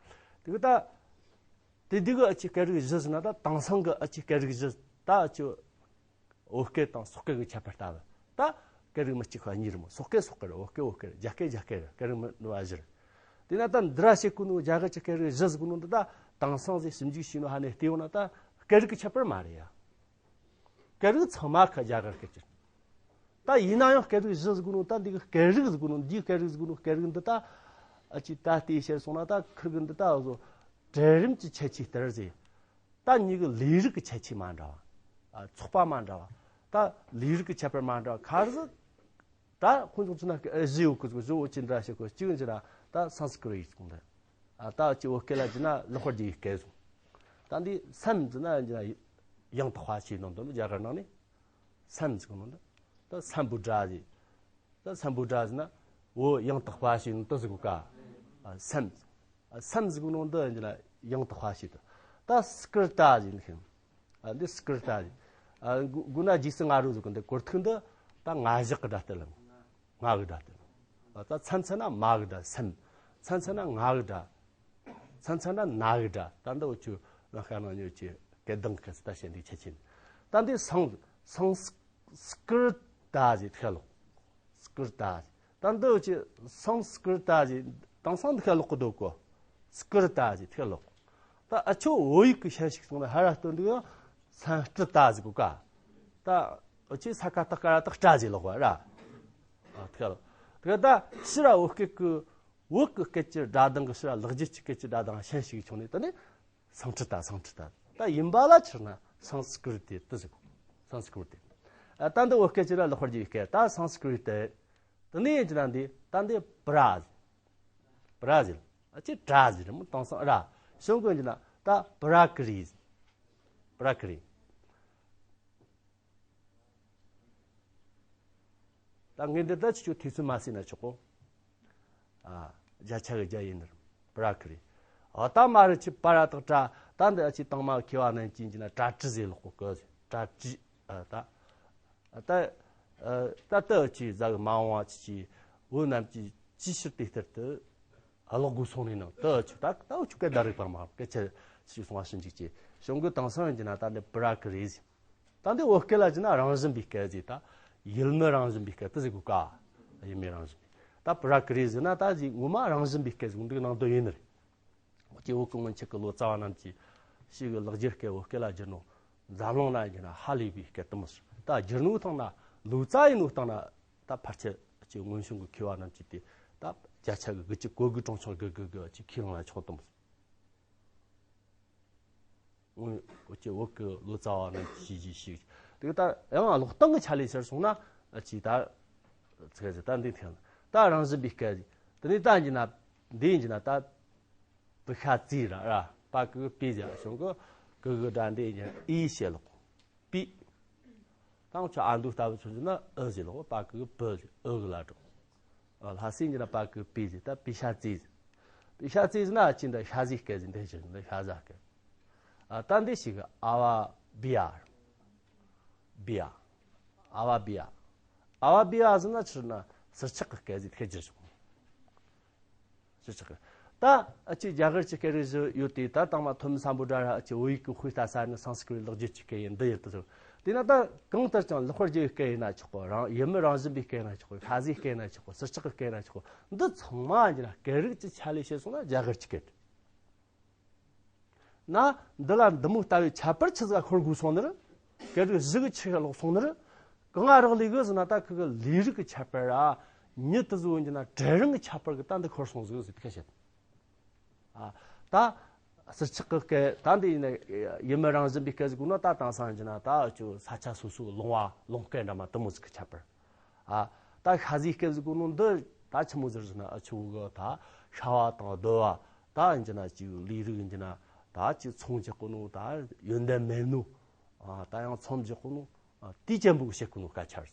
དུ། དེ་གི་ད། དེ་དུས་ཀྱི་ཨ་ཅི་སྐད་རིགས་བཞི་ཟེར་ན་ད་དེང་སང་གི་ཨ་ཅི་སྐད་རིགས་བཞི་ད་ཨ་ཅི་བོད་སྐད་དང་སོག་སྐད་ཀྱི་ཁྱད་པར་ལྟ་བུ་ད་སྐད་རིགས་མི་གཅིག་པ་གཉིས་རེད་མོ། སོག་སྐད་སོག་སྐད་རེད། བོད་སྐད་བོད་སྐད་རེད། རྒྱ་སྐད་རྒྱ་སྐད་རེད། སྐད་རིགས་མི་འདྲ་བ་བཞི་རེད། དེས་ན་ད་འདི་ར་བཤད་གོ་ནོ་རྒྱ་གར་གྱི་སྐད་རིགས་བཞི་ཟེར་གོ་ནོ་འདི་ད་དེང་སང་ཟིག་ཞིབ་འཇུག་བྱས་ནོ་ཧ་ནས་བལྟས་ཡོང་ན་ད་སྐད་རིགས་ཀྱི་ཁྱད་པར་མ་རེད་ཡ། སྐད་རིགས་ཚང་མ་ཁ་རྒྱ་གར་སྐད་ཀྱི། ད་ ད་ཡིན་ན་ཡང་སྐད་རིགས་བཞི་ཟེར་གོ་ནོ། ད་འདི་གི་སྐད་རིགས་ཟེར་གོ་ནོ། འདིའི་སྐད་རིགས་ཟེར་གོ་ནོ། སྐད་རིགས་འདི་ད་ཨ་ཅི་ད་ལྟའི་བཤད་སོང་ན། ད་ཁིར་གི་འདི་ད་བཟོ་གྲལ་རིམ་གྱི་ཁྱད་ཆོས་ལྟར་ཟེར། ད་མྱི་གི་ལུས་རིགས་ཀྱི་ཁྱད་ཆོས་མ་འདྲ་བ། ཨ་ཚོགས་པ་མ་འདྲ་བ། ད་ལུས་རིགས་ཀྱི་ཁྱད་པར་མ་འདྲ་བ། ཁ་ཟི་ད་ཁོང་ཚོ་ཚོ་ན་བཞི་ཡོད་གི། བཞི་འོ་ཅི་འདྲ་བྱེད་གོ། གཅིག་འདྲ་ད་སཾ་སྐྲྀ་ཏ་ཡིག་ཟེར་གོ་ནོ་འདི། ཨ་ད་ཅི་བོད་སྐད་ལ་བསྒྱུར་ན་ལེགས་པར་རྒྱས་པའི་སྐད་ཟེར། ད་འདི་སཾ་ཟེར་ན་ཡང་དག་པ་ཞེས་ནོ་འདི་རྒྱ་གར་ནང་ནས་སཾ་ཟེར་གོ་ནོ་འདི། ད་སཾ་བུ་དྲ་ཟེར། ད་སཾ་བུ་དྲ་ཟེར་ན་འོ་ཡང་དག་པ་ཞེས་ནོ་འདི་ཟེར་གོ་ཀ། ཨ་སཾ། ཨ་སཾ་ཟེར་གོ་ནོ་འདི་ཡང་དག་པ་ཞེས་དོ། ད་སྐྲྀ་ཏ་ཟེར་ནི་ཤིང་། ཨ་འདི་སྐྲྀ་ཏ་ཟེར། ཨ་གུ་གུ་ན་རྗེས་སུ་ང་རོ་ཟེར་གོ་ནོ་འདི། གོ་ཐིག་འདི་ད་ང་བཞག་གི་སྒྲ་སྟེ་ལ། ང་གི་སྒྲ་སྟེ་ལ། ཨ་ད་མཚན་མཚན་ན་མ་གི་སྒྲ་སཾ། མཚན་མཚན་ན་ང་གི་སྒྲ། མཚན་མཚན་ན་ན་གི་སྒྲ། ད་འདི་འུ་ཆོ་ལ་ཤ་ན་ཉོ་ཆེ་སྐད་གདངས་ཁ་ས་ད་བཤད་འདི་ཁྱད་ཆོས་ནི། ད་འདི་སཾ་སཾ་སྐྲྀ་ཏ་ཟེར་ཐལ་ལོ། སྐྲྀ་ཏ་ཟེར། ད་འདི་འུ་ཆོ་སཾ་སྐྲྀ་ཏ་ཟེར་དེང་སང་འདི་ཁ་ལོག་གི་འདུག་གོ། སྐྲྀ་ཏ་ཟེར་ཐལ་ལོ། ད་འུ་ཆོ་བོད་ཡིག་གི་ཤན་ཞུགས་སོང་ན་ཧ་ར་སྟོན་འདུག་ཡང་སཾ་སྐྲྀ་ཏ་ཟེར་གོ་ཀ། ད་འུ་ཆོ་ས་ཀ་བཏགས་སྐ་ར་བཏགས་སྐྲ་ཟེར་ལོག་པ་ར། ཨ་ཐལ་ལོ། དེ་ད་ཕྱིར་ར་བོད་སྐད་ཀྱི་བོད་ཀྱི་སྐད་ཀྱི་སྒྲ་གདངས་ཀྱི་ཕྱིར་ར་ལེགས་སྦྱར་གྱི་སྐད་ཀྱི་སྒྲ་གདངས་ཤན་ཞུགས་བྱུང་ནས། དེ་ནས་སཾ་སྐྲྀ་ཏ། སཾ་སྐྲྀ་ཏ། ད་ཡིན་པ་ལ་ཕྱིར་ན་སཾ་སྐྲྀ་ཏ་ཟེར་གོ། སཾ་སྐྲྀ་ཏ། ཨ་ད་འདི་བོད་སྐད་ཅིག་ལ་ལེགས་པར་རྒྱས་པའི་སྐད་ད་སཾ་སྐྲྀ་ཏ། དེ་ནས་ཡིན་གྱི་ན་འདི་ད་འདི་བྷྲ་ཟེར། བྷྲ་ཟེར། ཨ་ཅེ་བྷྲ་ཟེར་མོ་དེང་སང་ར། གཞུང་གི་ཡིན་གྱི་ན་ད་བྷྲ་ཀི་རི་ཟེར། བྷྲ་ཀི་རི། ད་ངས་འདི་ལྟ་ཅི་ཆོ་ཐེ་ཚོམ་མ་བྱས་ན་ཆོག་གོ། ཨ་བརྒྱ་ཆ་གི་བརྒྱ་ཡིན་ནི་རེད། བྷྲ་ཀི་རི། ཨ་ད་མ་རེད། ཆི་པ་ར་བཏགས་ཏྲ། ད་འདི་ཨ་ཅེ་དང་མ་མཁས་པ་རྣམས་ཀྱིས་ཡིན་གྱི་ན་ཏྲ་ཀྲི་ཟེར་ལོག་གོ་གི། ཏྲ་ཀྲི། ཨ་ད་ཨ་ད་ཨ་ད་ལྟ་ཨ་ཅེ་ཟ་གི་མ་འོངས་པ་ཅི་ཅི་བོད་རྣམས་ཀྱིས་ཅི་ཕྱིར་དེ་ལྟར་དུ། ཨ་ལོག་དགོས་སོང་ནས་ནང་དུ་ཆུ་ད་ད་འུ་ཆུ་སྐད་བརྡ་རིག་པར་མ་སྐད་ཆ་ཞིག་གསུང་བ་ཞིག་འཇིག་ཅེས་གཞུང་གི་དེང་སང་ཡིན་གྱི་ན་ད་འདི་བྷྲ་ཀི་རི་ཟེར། ད་འདི་བོད་སྐད་ལ་བྱས་ན་རང་བཞིན་པའི་སྐད་ཟེར། ད་ཡུལ་མི་རང་བཞིན་པའི་སྐད་དུ་ཟེར་དགོས་ཀ། ཡུལ་མི་རང་བཞིན་པའི། ད་བྷྲ་ཀི་རི་ཟེར་ན་ད་ཟེར་ངོ་མ་རང་བཞིན་པའི་སྐད་ཟེར་འདུག་ནང་དོན་ཡིན་ནི་རེད། ཁྱེད་བོད་ཀྱི་སྔོན་ཆད་ཀྱི་ལོ་ཙཱ་བ་རྣམས་ཀྱིས་ཕྱིས་ཀྱི་ལེགས་སྦྱར་སྐད་བོད་སྐད་ལ་བསྒྱུར་ནོ། འཛམ་གླིང་ན་ཡིན་གྱི་ན་ཧ་ལས་པའི་སྐད་དུ་མི་ཟེར། ད་བསྒྱུར་ནོ་སྟེང་ན་ལོ་ཙཱ་ཡིན་ནོ་སྟེང་ན། ད་ཕལ་ཆེར་ཅིག་སྔོན་བྱོན་གྱི་མཁས་པ་རྣམས་ཀྱིས་དེ་ད་བརྒྱ་ཆ་གི་དགུ་བཅུ་གོ་དགུ་གྲངས་ཆུང་དགུ་དགུ་དགུ་ཅིག་ཁས་བླངས་ན་ཆོག་དུ་མོ། སྔོན་ཅིག་བོད་ཀྱི་ལོ་ཙཱ་བ་རྣམས་ཀྱིས་ཞིག་ཞིག་དེ་ད་ཡང་ལོག་སྟངས་ཀྱི་ཆ་ལས་ཟེར་སོང་ན་ཅིག་ད་ཚིག་ཟེར་ད་འདི་ཐེངས་ད་རང་བཞིན་པའི་སྐད་དེ་ནས་ད་འདི་ན་འདི་ཡིན་གྱི་ན་ད་པི་ཤ་ཙི་ར་ར་པ་གི་པི་ཟེར་བྱུང་གི་གི་གི་སྒྲ་འདི་ཡིན་ཨི་ཞེས་ལོག་པི། དང་ཆ་ཨ་འདུག་ལྟ་བུ་ཚོ་ཟེར་ན་ཨི་ཟེར་ལོ། པ་གི་པི་ཟེར་ཨི་གི་ལ་འགྲོ། ལྷ་སྲས་འདི་ན་པ་གི་པི་ཟེར་ད་པི་ཤ་ཙི་ཟེར། པི་ཤ་ཙི་ཟེར་ན་ཅི་འདྲ་ཤ་ཟའི་སྐད་ཟེར་འདི་ཞིག་འདི་ཤ་ཟ་སྐད། ཨ་ད་འདི་ཞིག་ཨ་བ་བི་ཡ། བི་ཡ། ཨ་བ་བི་ཡ། ཨ་བ་བི་ཡ་ཟེར་ན་ཕྱིར་ན་ཟུར་ཆག་གི་སྐད་ཟེར་ཐད་ཀྱི་བྱུང་། ཞུ་ཆོག་གི། ད་ཨ་ཅེ་རྒྱ་གར་གྱི་སྐད་རིགས་བཞི་ཡོད་དེ། ད་དང་མ་ཐོན་མི་སམ་བྷོ་ཊ་ར་ཨ་ཅེ་བོད་ཡིག་གི་དཔེ་ལྟ་ས་ནི་སཾ་སྐྲྀ་ཏ་ལེགས་སྦྱར་གྱི་སྐད་ཡིན་འདི་ཡིན་དུ་ཟེར། དེས་ན་ད་གང་ལྟར་ཀྱང་ལེགས་པར་རྒྱས་པའི་སྐད་ཡིན་ན་ཆོག་གོ། རང་ཡུལ་མི་རང་བཞིན་པའི་སྐད་ཡིན་ན་ཆོག་གོ། ཤ་ཟའི་སྐད་ཡིན་ན་ཆོག་གོ། ཟུར་ཆག་གི་སྐད་ཡིན་ན་ཆོག་གོ། འདི་ཚང་མ་ཡིན་ན་སྐད་རིགས་ཀྱི་ཆ་ལས་བཤད་སོང་ན་རྒྱ་གར་གྱི་སྐད་རེད། ན་འདི་ལ་འདི་མོ་ལྟ་བུའི་ཁྱད་པར་ཆི་ཟིག་ཤོར་དགོས་སོང་ནི་རེད། སྐད་རིགས་བཞི་གི་ཆི་ལོག་སོང་ནི་རེད། གང་ང་རག་ལས་གི་ཟེར་ན་ད་ཁི་གི་ལས་རིགས་ཀྱི་ཁྱད་པར་ར། མྱི་དེ་ཚོ་ཡིན་གྱི་ན་གྲལ་རིམ་གྱི་ཁྱད་པར་གི་ད་འདི་ཤོར་སོང་ཟིག་ཟེར་ཏེ་ཁ་བཤད། ཨ་ད་ཟུར་ཆག་གི་སྐད་ད་འདི་ཡིན་ན་ཡུལ་མི་རང་བཞིན་པའི་སྐད་ཟིག་གོ་ན་ད་དེང་སང་ཡིན་གྱི་ན་ད་ཅོ་ས་ཆ་སོ་སོའི་ལུང་བ་ལུང་སྐད་འདྲ་མ་དེ་མོ་ཟིག་གི་ཁྱད་པར། ཨ་ད་ཤ་ཟའི་སྐད་ཟིག་གོ་ནོ་འདི་ད་ཆི་མོ་ཟིག་ཟེར་ན། ཨ་ཆུ་བོ་གི་ད་ཤ་བ་དང་རྡོ་བ་ད་ཡིན་གྱི་ན་ཅིག་ལས་རིགས་ཡིན་གྱི་ན་ད་ཅིག་ཚོང་རྒྱག་གོ་ནོ། ད་ཡོན་ཏན་མེད་ནོ། ཨ་ད་ཡང་ཚོང་རྒྱག་གོ་ནོ། ཨ་དེ་ཅན་པོ་གི་བཤད་གོ་ནོ་སྐད་ཆ་རེད།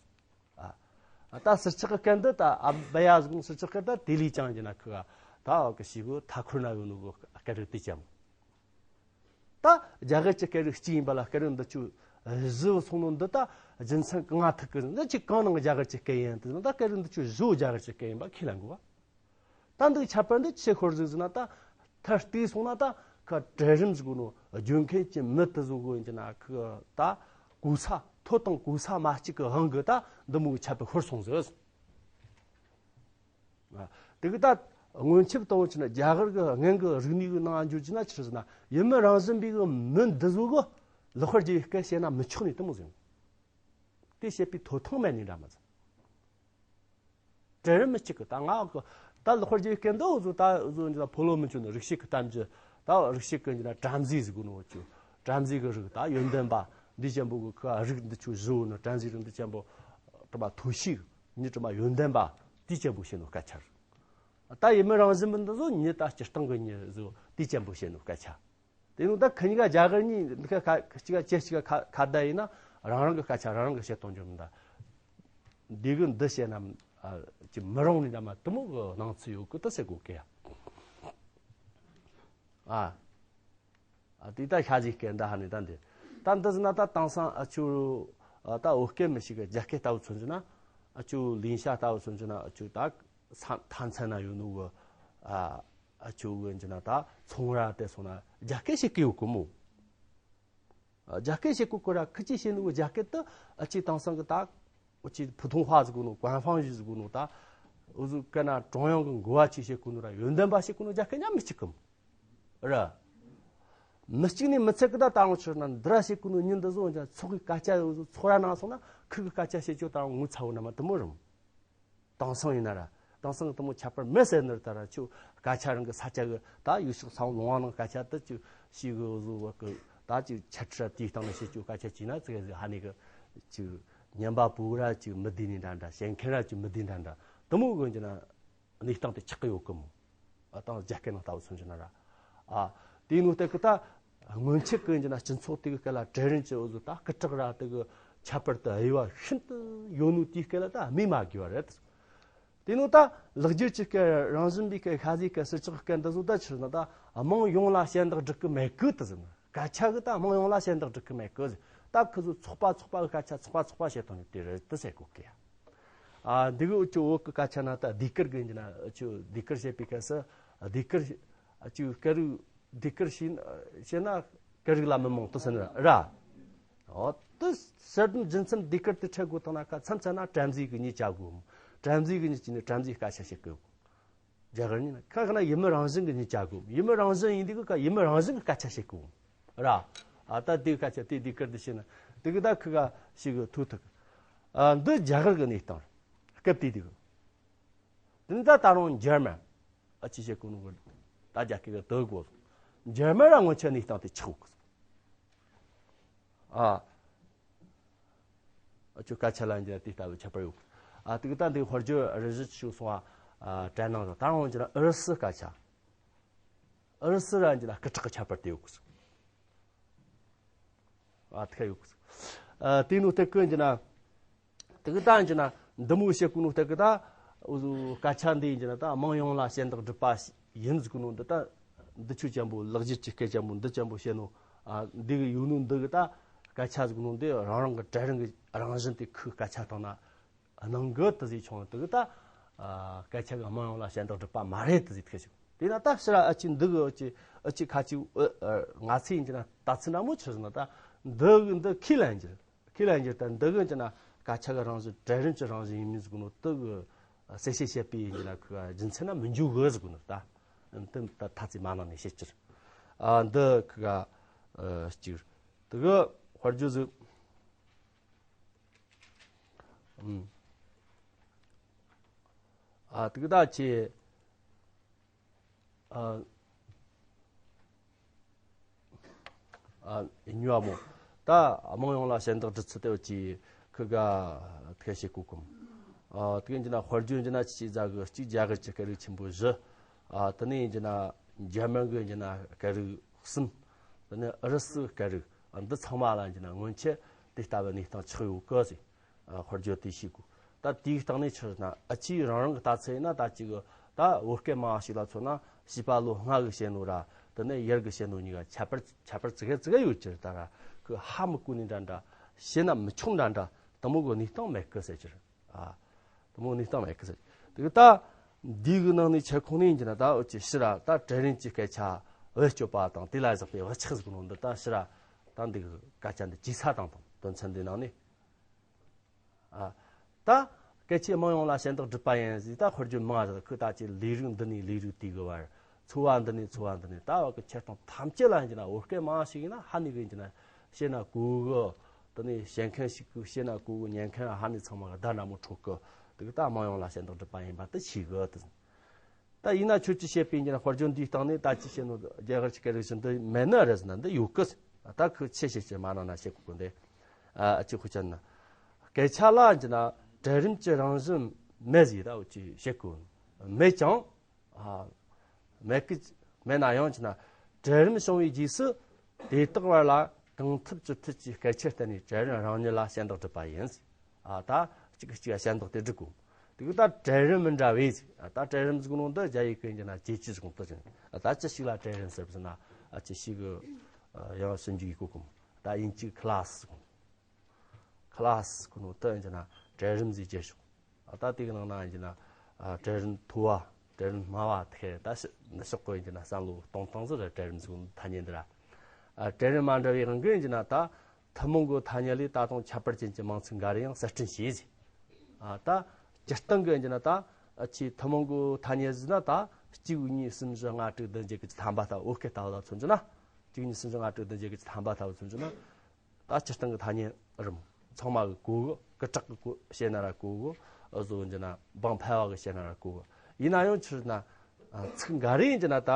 ཨ་ད་ཟུར་ཆག་གི་སྐད་འདི་ད་ཨ་བ་ཡ་ཟིག་གོ་ནོ། ཟུར་ཆག་གི་སྐད་ད་དེ་ལས་ཀྱང་ཡིན་གྱི་ན་ཁི་ག་ད་ཨ་གི་ཞིག་གི་མཐའ་འཁོར་ན་ཡོད་ནོ་གི་སྐད་རིགས་དེ་ཅན་པོ། ད་རྒྱ་གར་གྱི་སྐད་རིགས་གཅིག་ཡིན་པ་ལ་སྐད་རིགས་འདི་ཆོ་བཞི་སོང་ནོ་འདི་ད་རྒྱུ་མཚན་གང་ང་ཐུག་གི་འདི་ཅི་གང་ནང་རྒྱ་གར་གྱི་སྐད་ཡིན་དུ་ད་སྐད་རིགས་འདི་ཆོ་བཞི་རྒྱ་གར་གྱི་སྐད་ཡིན་པ་ཁས་ལེན་དགོས་པ། ད་འདི་ཁྱད་པར་འདི་ཆི་ཤོར་ཟིག་ཟེར་ན། ད་མཐར་གཏུགས་སོང་ན་ད་ཁ་གྲལ་རིམ་ཟིག་གོ་ནོ་རྒྱུན་མཁན་གྱི་མི་དེ་ཚོ་གི་ཡིན་གྱི་ན་ཁི་ད་གོ་ས་མཐོ་དང་གོ་ས་དམའ་གཅིག་གི་དབང་གིས་ད་འདི་མོ་གི་ཁྱད་པར་ཤོར་སོང་ཟིག། ཨ་དེ་གི་ད་སྔོན་ཆད་ལྟ་བུ་ཆི་ན་རྒྱ་གར་གི་སྔོན་གི་རིག་གནས་གི་ནང་འགྱུར་གྱི་ན་ཆི་ཟེར་ན། ཡུལ་མི་རང་བཞིན་པའི་གི་མི་འདི་ཚོ་གི་ལེགས་པར་རྒྱས་པའི་སྐད་བཤད་ན་མི་ཆོག་ནི་དེ་མོ་ཟིག། དེ་བཤད་པའི་ཐོབ་ཐང་མེད་ནི་འདྲ་མ་ཟིག། གྲལ་རིམ་མི་གཅིག་གི་ད་ང་གི་ད་ལོ་ཧོར་རྒྱའི་སྐད་འདི་འུ་ཚོ་ད་འུ་ཚོ་འདི་ད་ཕོ་ལོ་མི་ཆུ་ནི་རིག་བྱེད་ཀྱི་གཏམ་རྒྱུད། ད་རིག་བྱེད་ཀྱི་འདི་ན་བྲམ་ཟེ་ཟེར་གོ་ནོ་ཆུ། བྲམ་ཟེ་གི་རིགས་ད་ཡོན་ཏན་པ་འདི་ཅན་པོ་གི་ཁ་རིགས་འདི་ཆུ་བཞི་བོ་ནི་བྲམ་ཟེ་རིགས་འདི་ཅན་པོ་དྲི་མ་ཐོ་ཤིག་ཉི་དྲི་མ་ཡོན་ཏན་པ་དེ་ཅན་པོ་བྱེད་ནོ་སྐད་ཆ་རེད། ད་ཡིན་མིན་རང་བཞིན་མིན་འདི་ཚོ་ཉི་ད་སྤྱིར་བཏང་གི་ཉི་བཟོ་དེ་ཅན་པོ་བྱེད་ནོ་སྐད་ཆ། དེ་ནོ་ད་ཁི་གཉིས་ཀ་རྒྱ་གར་གཉིས་འདི་ཁ་ཁ་གཅིག་ག་ཅེ་གཅིག་ག་ཁ་ཁ་བརྡ་ཡིན་ན་རང་རང་གི་སྐད་ཆ་རང་རང་གི་བཤད་གཏོང་རྒྱུ་མིན་ད། འདི་གི་འདི་བཤད་ན་ཨ་ཅི་མི་རུང་ནི་ད་མ་དུ་མོ་གི་སྣང་ཚུལ་ཡོད་གི་ད་ཟེར་གོ་གི་ཡ། ཨ། ཨ་དེ་ད་ཤ་ཟིག་སྐད་འདི་ཧ་ནི་ད་འདི། ད་འདི་ཟིན་ན་ད་དེང་སང་ཨ་ཆུ་ཨ་ད་བོད་སྐད་མི་ཞིག་གི་རྒྱ་སྐད་ལྟ་བུ་མཚོན་རྒྱུ་ན་ཨ་ཆུ་ལིན་ཤ་ལྟ་བུ་མཚོན་རྒྱུ་ན་ཨ་ཆུ་ད་ས་མཐའ་མཚན་ན་ཡོད་ནོ་གི་ཨ་ཨ་ཆུ་གི་འཇུ་ན་ད་ཚོང་ར་དེ་སོང་ན་རྒྱ་སྐད་ཞིག་གི་ཡོད་གི་མོ། རྒྱ་སྐད་བཤད་གོ་གོ་ར་ཁི་ཅི་བཤད་ནོ་རྒྱ་སྐད་དུ་ཨ་ཅི་དེང་སང་གི་ད་ཨ་ཅི་普通话ཟེར་གོ་ནོ་官方语ཟེར་གོ་ནོ་ད་འུ་ཟུ་ཀ་ན་中央གི་འགོ་བ་ཅི་བཤད་གོ་ནོ་ར་ཡོན་ཏན་པ་བཤད་གོ་ནོ་རྒྱ་སྐད་ཉམས་མི་གཅིག་གམ་ར། མི་གཅིག་ནི་མི་ཚད་གི་ད་ད་ང་ཆོ་ན་འདི་ར་བཤད་གོ་ནོ་ཉིན་འདི་བཟོ་ཀྱང་ཚོགས་གི་སྐད་ཆ་འུ་ཟུ་ཚོགས་ར་ནང་སོང་ན་ཁི་གི་སྐད་ཆ་བཤད་ཅོ་ད་ང་ངུ་ཚ་བོ་ན་མ་དུ་མོ་རམ། དེང་སང་ཡིན་ན་ར། དེང་སང་གི་དུ་མོ་ཁྱད་པར་མེད་ཟེར་ནི་ར་ད་ར་ཆུ་སྐད་ཆ་རང་གི་ས་ཆ་གི་ད་ཡུལ་ཕྱོགས་ས་བོན་ལུང་བ་ནང་སྐད་ཆ་དུ་ཆུ་ཤི་གི་བཟོ་བ་གི་ད་ཆུ་ཆ་ཁྲི་ར་དེའི་སྟེང་ནས་བཤད་ཆུ་སྐད་ཆ་ཅི་ན་ཙི་ག་ཟི་ཧ་ནི་གི་ཆུ་ཉན་པ་པུ་ར་ཆུ་མི་བདེ་ནི་འདྲ་འདྲ་བཤད་མཁན་ར་ཆུ་མི་བདེ་འདྲ་འདྲ་དུ་མོ་གི་འཇི་ན་གནས་སྟངས་དེ་ཆགས་གི་ཡོད་གི་མོ། ཨ་དང་རྒྱ་སྐད་ནང་ལྟ་བུ་སོང་ཆུ་ན་ར། ཨ་དེའི་ནུ་སྟེ་གི་ད་སྔོན་ཆད་གི་འཇི་ན་སྤྱི་ཚོགས་དེ་གི་སྐད་ལ་གྲལ་རིམ་གྱི་འུ་ཟོ་ད་སྐུ་དྲག་ར་དེ་གི་ཁྱད་པར་དུ་དབྱེ་བ་ཤིན་ཏུ་ཡོད་ནུ་དེའི་སྐད་ལ་ད་སྨོས་མ་དགོས་པ་རེད། དེ་ནུ་ད་ལག་བསྒྱུར་གྱི་སྐད་རང་བཞིན་པའི་སྐད་ཤ་ཟའི་སྐད་ཕྱི་ཕྱོགས་སྐད་འདི་ཟོ་ད་ཕྱིར་ན་ད་དམངས་ཡོངས་ལ་ཞལ་འདེགས་སྒྲུབ་གི་མེད་གི་དུ་ཟེར་ན་སྐད་ཆ་གི་ད་དམངས་ཡོངས་ལ་ཞལ་འདེགས་སྒྲུབ་གི་མེད་གི་ཟེར། ད་ཁི་ཟོ་ཚོགས་པ་ཚོགས་པ་གི་སྐད་ཆ་ཚོགས་པ་ཚོགས་པ་བཤད་དང་ནི་དེ་རེད་དུ་ཟེར་གོ་གི་ཡ། ཨ་འདི་གི་འུ་ཅོ་བོད་གི་སྐད་ཆ་ན་ད་ཟློས་གར་གི་འཇི་ན་འུ་ཅོ་ཟློས་གར་བྱེད་པའི་སྐད་སུ་ཟློས་གར་ཨ་ཅོ་སྐད་རིགས་ཟློས་གར་བྱས་བྱས་ན་སྐད་རིགས་ལ་མི་རྨོངས་དུ་ཟེར་ན་ར། ཨོ་དུ་གསར་དུ་རྒྱུ་མཚན་ཟློས་གར་དུ་འཕྲད་དགོས་དང་ན་ཁ་མཚམས་མཚམས་ན་བྲམ་ཟེ་གི་ཉིད་བྱ་དགོས། བྲམ་ཟེ་གི་ཉིད་ཀྱི་ནི་བྲམ་ཟེ་སྐད་ཆ་བཤད་དགོས། རྒྱ་གར་ཉིད་ན་ཁ་ཁ་ན་ཡིན་མིན་རང་བཞིན་གི་ཉིད་བྱ་དགོས། ཡིན་མིན་རང་བཞིན་ཡིན་དུས་ཀ་ཡིན་མིན་རང་བཞིན་གི་སྐད་ཆ་བཤད་དགོས། ར། ཨ་ད་དེ་སྐད་ཆ་དེ་ཟློས་གར་དུ་བཤད་ན་དེ་གི་ད་ཁི་ག་ཞིག་གི་ཐུག་ཐུག་ཨ་འདི་རྒྱ་གར་གི་གནས་སྟངས་རེད། སྐབས་དེ་དེ་གི། དེ་ནི་ད་ད་རུང་འཇར་མན། ཨ་ཅི་བཤད་གོ་ནོ་གི་ད་རྒྱ་སྐད་གི་དོ་གོ། འཇར་མན་ར་སྔོན་ཆད་གནས་སྟངས་དེ་ཆགས་གོ། ཨ། ཨ་ཅོ་སྐད་ཆ་ལ་འཇར་དེ་ལྟ་བུ་ཁྱད་པར་ཡོད་གོ། ཨ་དེ་གི་ད་འདི་དཔལ་འབྱོར་རི་བཞི་ཆུ་སོང་བ་ཨ་དྲན་ནང་དང་ད་རུང་འཇར་ཨུ་རུ་སུ་སྐད་ཆ། ཨུ་རུ་སུ་ར་འཇར་སྐད་གྲགས་ཀྱི་ཁྱད་པར་དེ་ཡོད་གོ། ཨ་ཐེ་ཡོད་ཨ་དེ་ནུ་ཐེ་ཀུན་གྱི་ན། དེ་གི་ད་གྱི་ན་འདི་མོ་བཤད་ཀུ་ནུ་ཐེ་གི་ད་འུ་ཟུ་སྐད་ཆ་འདི་གྱི་ན་ད་དམངས་ཡོངས་ལ་ཞལ་འདེགས་སྒྲུབ་པ་ཡིན་ཟིག་ནུ་འདི་ད་འདི་ཆུ་ཅན་པོ་ལག་བཞི་གི་སྐད་ཅན་པོ་འདི་ཅན་པོ་བཤད་ནུ་ཨ་འདི་གི་ཡོད་ནུ་འདི་གི་ད་སྐད་ཆ་ཟིག་ནུ་འདི་རང་རང་གི་གྲལ་རིམ་གི་རང་བཞིན་དེ་ཁུ་སྐད་ཆ་དང་ན་སྣང་གི་དེ་ཟིག་ཆུང་དེ་གི་ད་སྐད་ཆ་གི་དམངས་ཡོངས་ལ་ཞལ་འདེགས་སྒྲུབ་པ་མ་རེད་དེ་ཟིག་ཐེ་ཞིག་དེ་ན་ད་ཕྱིར་ཨ་ཅི་འདི་གི་ཨ་ཅི་ཨ་ཅི་ཁ་ཅི་ང་ཚོས་ཡིན་གྱི་ན་ད་ཚི་འདྲ་མོ་ཆི་ཟིག་ན་ད་འདི་གི་འདི་ཁས་ལེན་གྱི། ཁས་ལེན་རྒྱུ་ལྟར་འདི་གི་ཅི་ན་སྐད་ཆ་གི་རང་བཞིན་གྲལ་རིམ་གྱི་རང་བཞིན་ཡིན་མིན་ཟིག་ནོ་དུ་གི་གསལ་བཤད་བྱེད་པའི་ཡིན་ན་ཁི་ག་རྒྱུ་མཚན་ན་མི་འཇུག་གི་ཟིག་ནོ་ད། དེ་ད་ཐ་ཚིག་མ་ནང་ནས་བཤད་ཀྱི་རེད། ཨ་འདི་ཁི་ག་གཅིག་དུ་གི་དཔལ་འབྱོར་ཟིག་ཨ་དུ་གི་ད་ཆེ། ཨ་ཨ་ཉུ་བ་མོ། ད་དམངས་ཡོངས་ལ་ཞལ་འདེགས་སྒྲུབ་ཚུལ་དེ་བ་ཅི་ཁི་ག་ཐེ་ཤེ་ཀུ་ཀུམ། ཨ་དེ་གི་འཇི་ན་དཔལ་འབྱོར་འཇི་ན་ཅི་ཟ་གི་གཅིག་རྒྱ་གར་གྱི་སྐད་རིགས་ཆེན་པོ་བཞི། ཨ་དེ་ནས་འཇི་ན་འཇར་མན་གི་འཇི་ན་སྐད་རིགས་གསུམ། དེ་ནས་ཨུ་རུ་སུ་སྐད་རིགས་འདི་ཚང་མ་ལ་འཇི་ན་སྔོན་ཆད་དེ་ལྟ་བུ་གནས་སྟངས་ཆགས་ཡོད་གི་ཟེར། ཨ་དཔལ་འབྱོར་དེ་ཤེས་དགོས། ད་དེའི་སྟེང་ནས་ཕྱིར་ན་ཨ་ཅིའི་རང་རང་གི་ལྟ་ཚུལ་ཡིན་ན་ད་ཅིག་གི་ད་བོད་སྐད་མང་ཞིག་ལ་མཚོན་ན་བྱིས་པ་ལོ་ལྔ་གི་བཤད་ནོ་ར་དེ་ནས་ཡར་གི་བཤད་ནོ་གཉིས་ཀ་ཁྱད་པར་ཁྱད་པར་ཙི་གེ་ཙི་གེ་ཡོད་ཀྱི་རེད། ད་ར་ཁོས་ཧ་མི་གོ་ནི་འདྲ་འདྲ་བཤད་ན་མི་ཆོག་འདྲ་འདྲ་དེ་མོ་གི་གནས་སྟངས་མེད་གི་ཟེར་གྱི་རེད། ཨ་དེ་མོ་གནས་སྟངས་མེད་གི་ཟེར་གྱི་དེ་གི་ད་འདི་གི་ནང་ནས་ཆེ་ཁོང་ནས་ཡིན་གྱི་ན་ད་འུ་ཅི་ཕྱིར་ར་ད་གྲལ་རིམ་གྱི་སྐད་ཆ་བེད་སྤྱོད་པ་དང་དེ་ལ་བཞག་པའི་བུ་ཆགས་ཟིག་ནོ་འདི་ད་ཕྱིར་ར་ད་འདི་གི་སྐད་ཆ་འདི་ཇི་ས་དང་དང་དོན་ཚན་འདི་ནང་ནས། ཨ། ད། སྐད་ཆའི་དམངས་ཡོངས་ལ་ཞལ་འདེགས་སྒྲུབ་པ་ཡིན་ཟེར་ད་དཔེར་བརྗོད་མང་ཟེར་ཁོས་ད་ཅི་ལས་རིགས་འདི་ནས་ལས་རིགས་དེ་གི་བར། འཚོ་བ་འདི་ནས་འཚོ་བ་འདི་ནས་ད་བ་གི་ཁྱེར་སྟངས་ཐམས་ཅད་ལ་ཡིན་གྱི་ན་བོད་སྐད་མང་ཞིག་ཡིན་ན་ཧ་ནི་གི་ཡིན་གྱི་ན་བཤད་ན་གོ་གི། དེ་ནས་བཤད་མཁན་ཞིག་གིས་བཤད་ན་གོ་གི། ཉན་མཁན་ཧ་ནི་ཚང་མ་གི་བརྡ་འདྲ་མོ་འཕྲོད་གི། དེ་གི་ད་དམངས་ཡོངས་ལ་ཞལ་འདེགས་སྒྲུབ་པ་ཡིན་པ་དེ་ཤེས་གི་དེ། ད་ཡིན་ན་ཁྱོད་ཀྱིས་བཤད་པའི་འདི་ན་དཔལ་འབྱོར་འདིའི་སྟེང་ནས་ད་ཅི་བཤད་ནོ་རྒྱ་གར་གྱི་སྐད་རིགས་བཞིན་དུ་མེད་ནི་རེད་ཟེར་ན་འདི་ཡོད་གི་ཟེར། ད་ཁོས་ཆེ་བཤད་ཀྱི་མ་ན་ན་བཤད་གོ་གི་འདི། ཨ་ཅི་ཁོ་ཅན་ན། སྐད་ཆ་ལ་འདི་ན་གྲལ་རིམ་གྱི་རང་བཞིན་མེད་ཟེར་ད་འུ་ཅི་བཤད་གོ། མེད་ཀྱང་། ཨ། མེད་ཀི་མེད་ན་ཡང་ཅི་ན་གྲལ་རིམ་བྱུང་བའི་རྗེས་སུ་དེ་དག་བར་ལ་གང་ཐུབ་ཅི་ཐུབ་ཀྱིས་སྐད་ཆ་བསྟན་ནས་གྲལ་རིམ་རང་ཉིད་ལ་ཞལ་འདེགས་སྒྲུབ་པ་ཡིན། ཨ་ད་གཅིག་གིས་གཅིག་ལ་ཞལ་འདེགས་དེ་སྒྲུབ་དགོས། དེ་གི་ད་གྲལ་རིམ་མི་འདྲ་བས་ཨ་ད་གྲལ་རིམ་ཟིག་ནང་དུ་རྒྱ་ཡིག་གི་ཡིན་ན་ཇེ་ཅི་ཟིག་ཏུ་ཅི་ཨ་ད་ཅི་ཞིག་ལ་གྲལ་རིམ་ཟེར་བ་ཟེར་ན་ཨ་ཅི་ཞིག་གི་ཡང་ཞིབ་འཇུག་ཡིག་གོ་གོ་ད་དབྱིན་ཇིའི་class་ཟིག་ཁ་ལ་སི་ཁོ་ནོ་ཏི་ཡིན་གྱི་ན་གྲལ་རིམ་ཟིག་བརྗེ་ཤོག་ཨ་ད་དེ་གི་ནང་ན་ཡིན་གྱི་ན་ཨ་གྲལ་རིམ་མཐོ་བ་གྲལ་རིམ་དམའ་བ་ཐེ་ད་ཤི་ནི་ཤོག་གོ་ཡིན་གྱི་ན་བསམ་བློ་གཏོང་སྟངས་ཟིག་རེད། གྲལ་རིམ་ཟིག་ཐ་སྙད་འདི་ར་ཨ་གྲལ་རིམ་མ་འདྲ་བའི་དབང་གིས་ཡིན་གྱི་ན་ད་ཐུན་མོང་གི་ཐ་སྙད་ལས་ད་དུང་ཁྱད་པར་ཅན་གྱི་མིང་ཚིག་འགའ་རེ་ཡང་གསར་སྐྲུན་བྱས་ཟིག་ཨ་ད་སྤྱིར་བཏང་གི་ཡིན་གྱི་ན་ད་ཨ་ཆེས་ཐུན་མོང་གི་ཐ་སྙད་ཟིག་ན་ད་གཅིག་གཉིས་གསུམ་བཞི་ལྔ་དྲུག་བདུན་བརྒྱད་དགུ་བཅུ་ཐམ་པ་ལྟ་བུ་བོད་སྐད་ལྟ་བུ་ལ་མཚོན་གྱི་ན་གཅིག་གཉིས་གསུམ་བཞི་ལྔ་དྲུག་བདུན་བརྒྱད་དགུ་བཅུ་ཐམ་པ་ལྟ་བུ་མཚོན་གྱི་ན། ད་སྤྱིར་བཏང་གི་ཐ་སྙད་རིམ་ཚང་མ་གི་གོ་གི་སྐུ་དྲག་གི་གོ་བཤད་ན་ར་གོ་གི་བཟོ་འཇི་ན་འབངས་ཕལ་བ་གི་བཤད་ན་ར་གོ་གི་ཡིན་ན་ཡང་ཕྱིར་ན་ཚིག་འགའ་རེ་ཡིན་གྱི་ན་ད་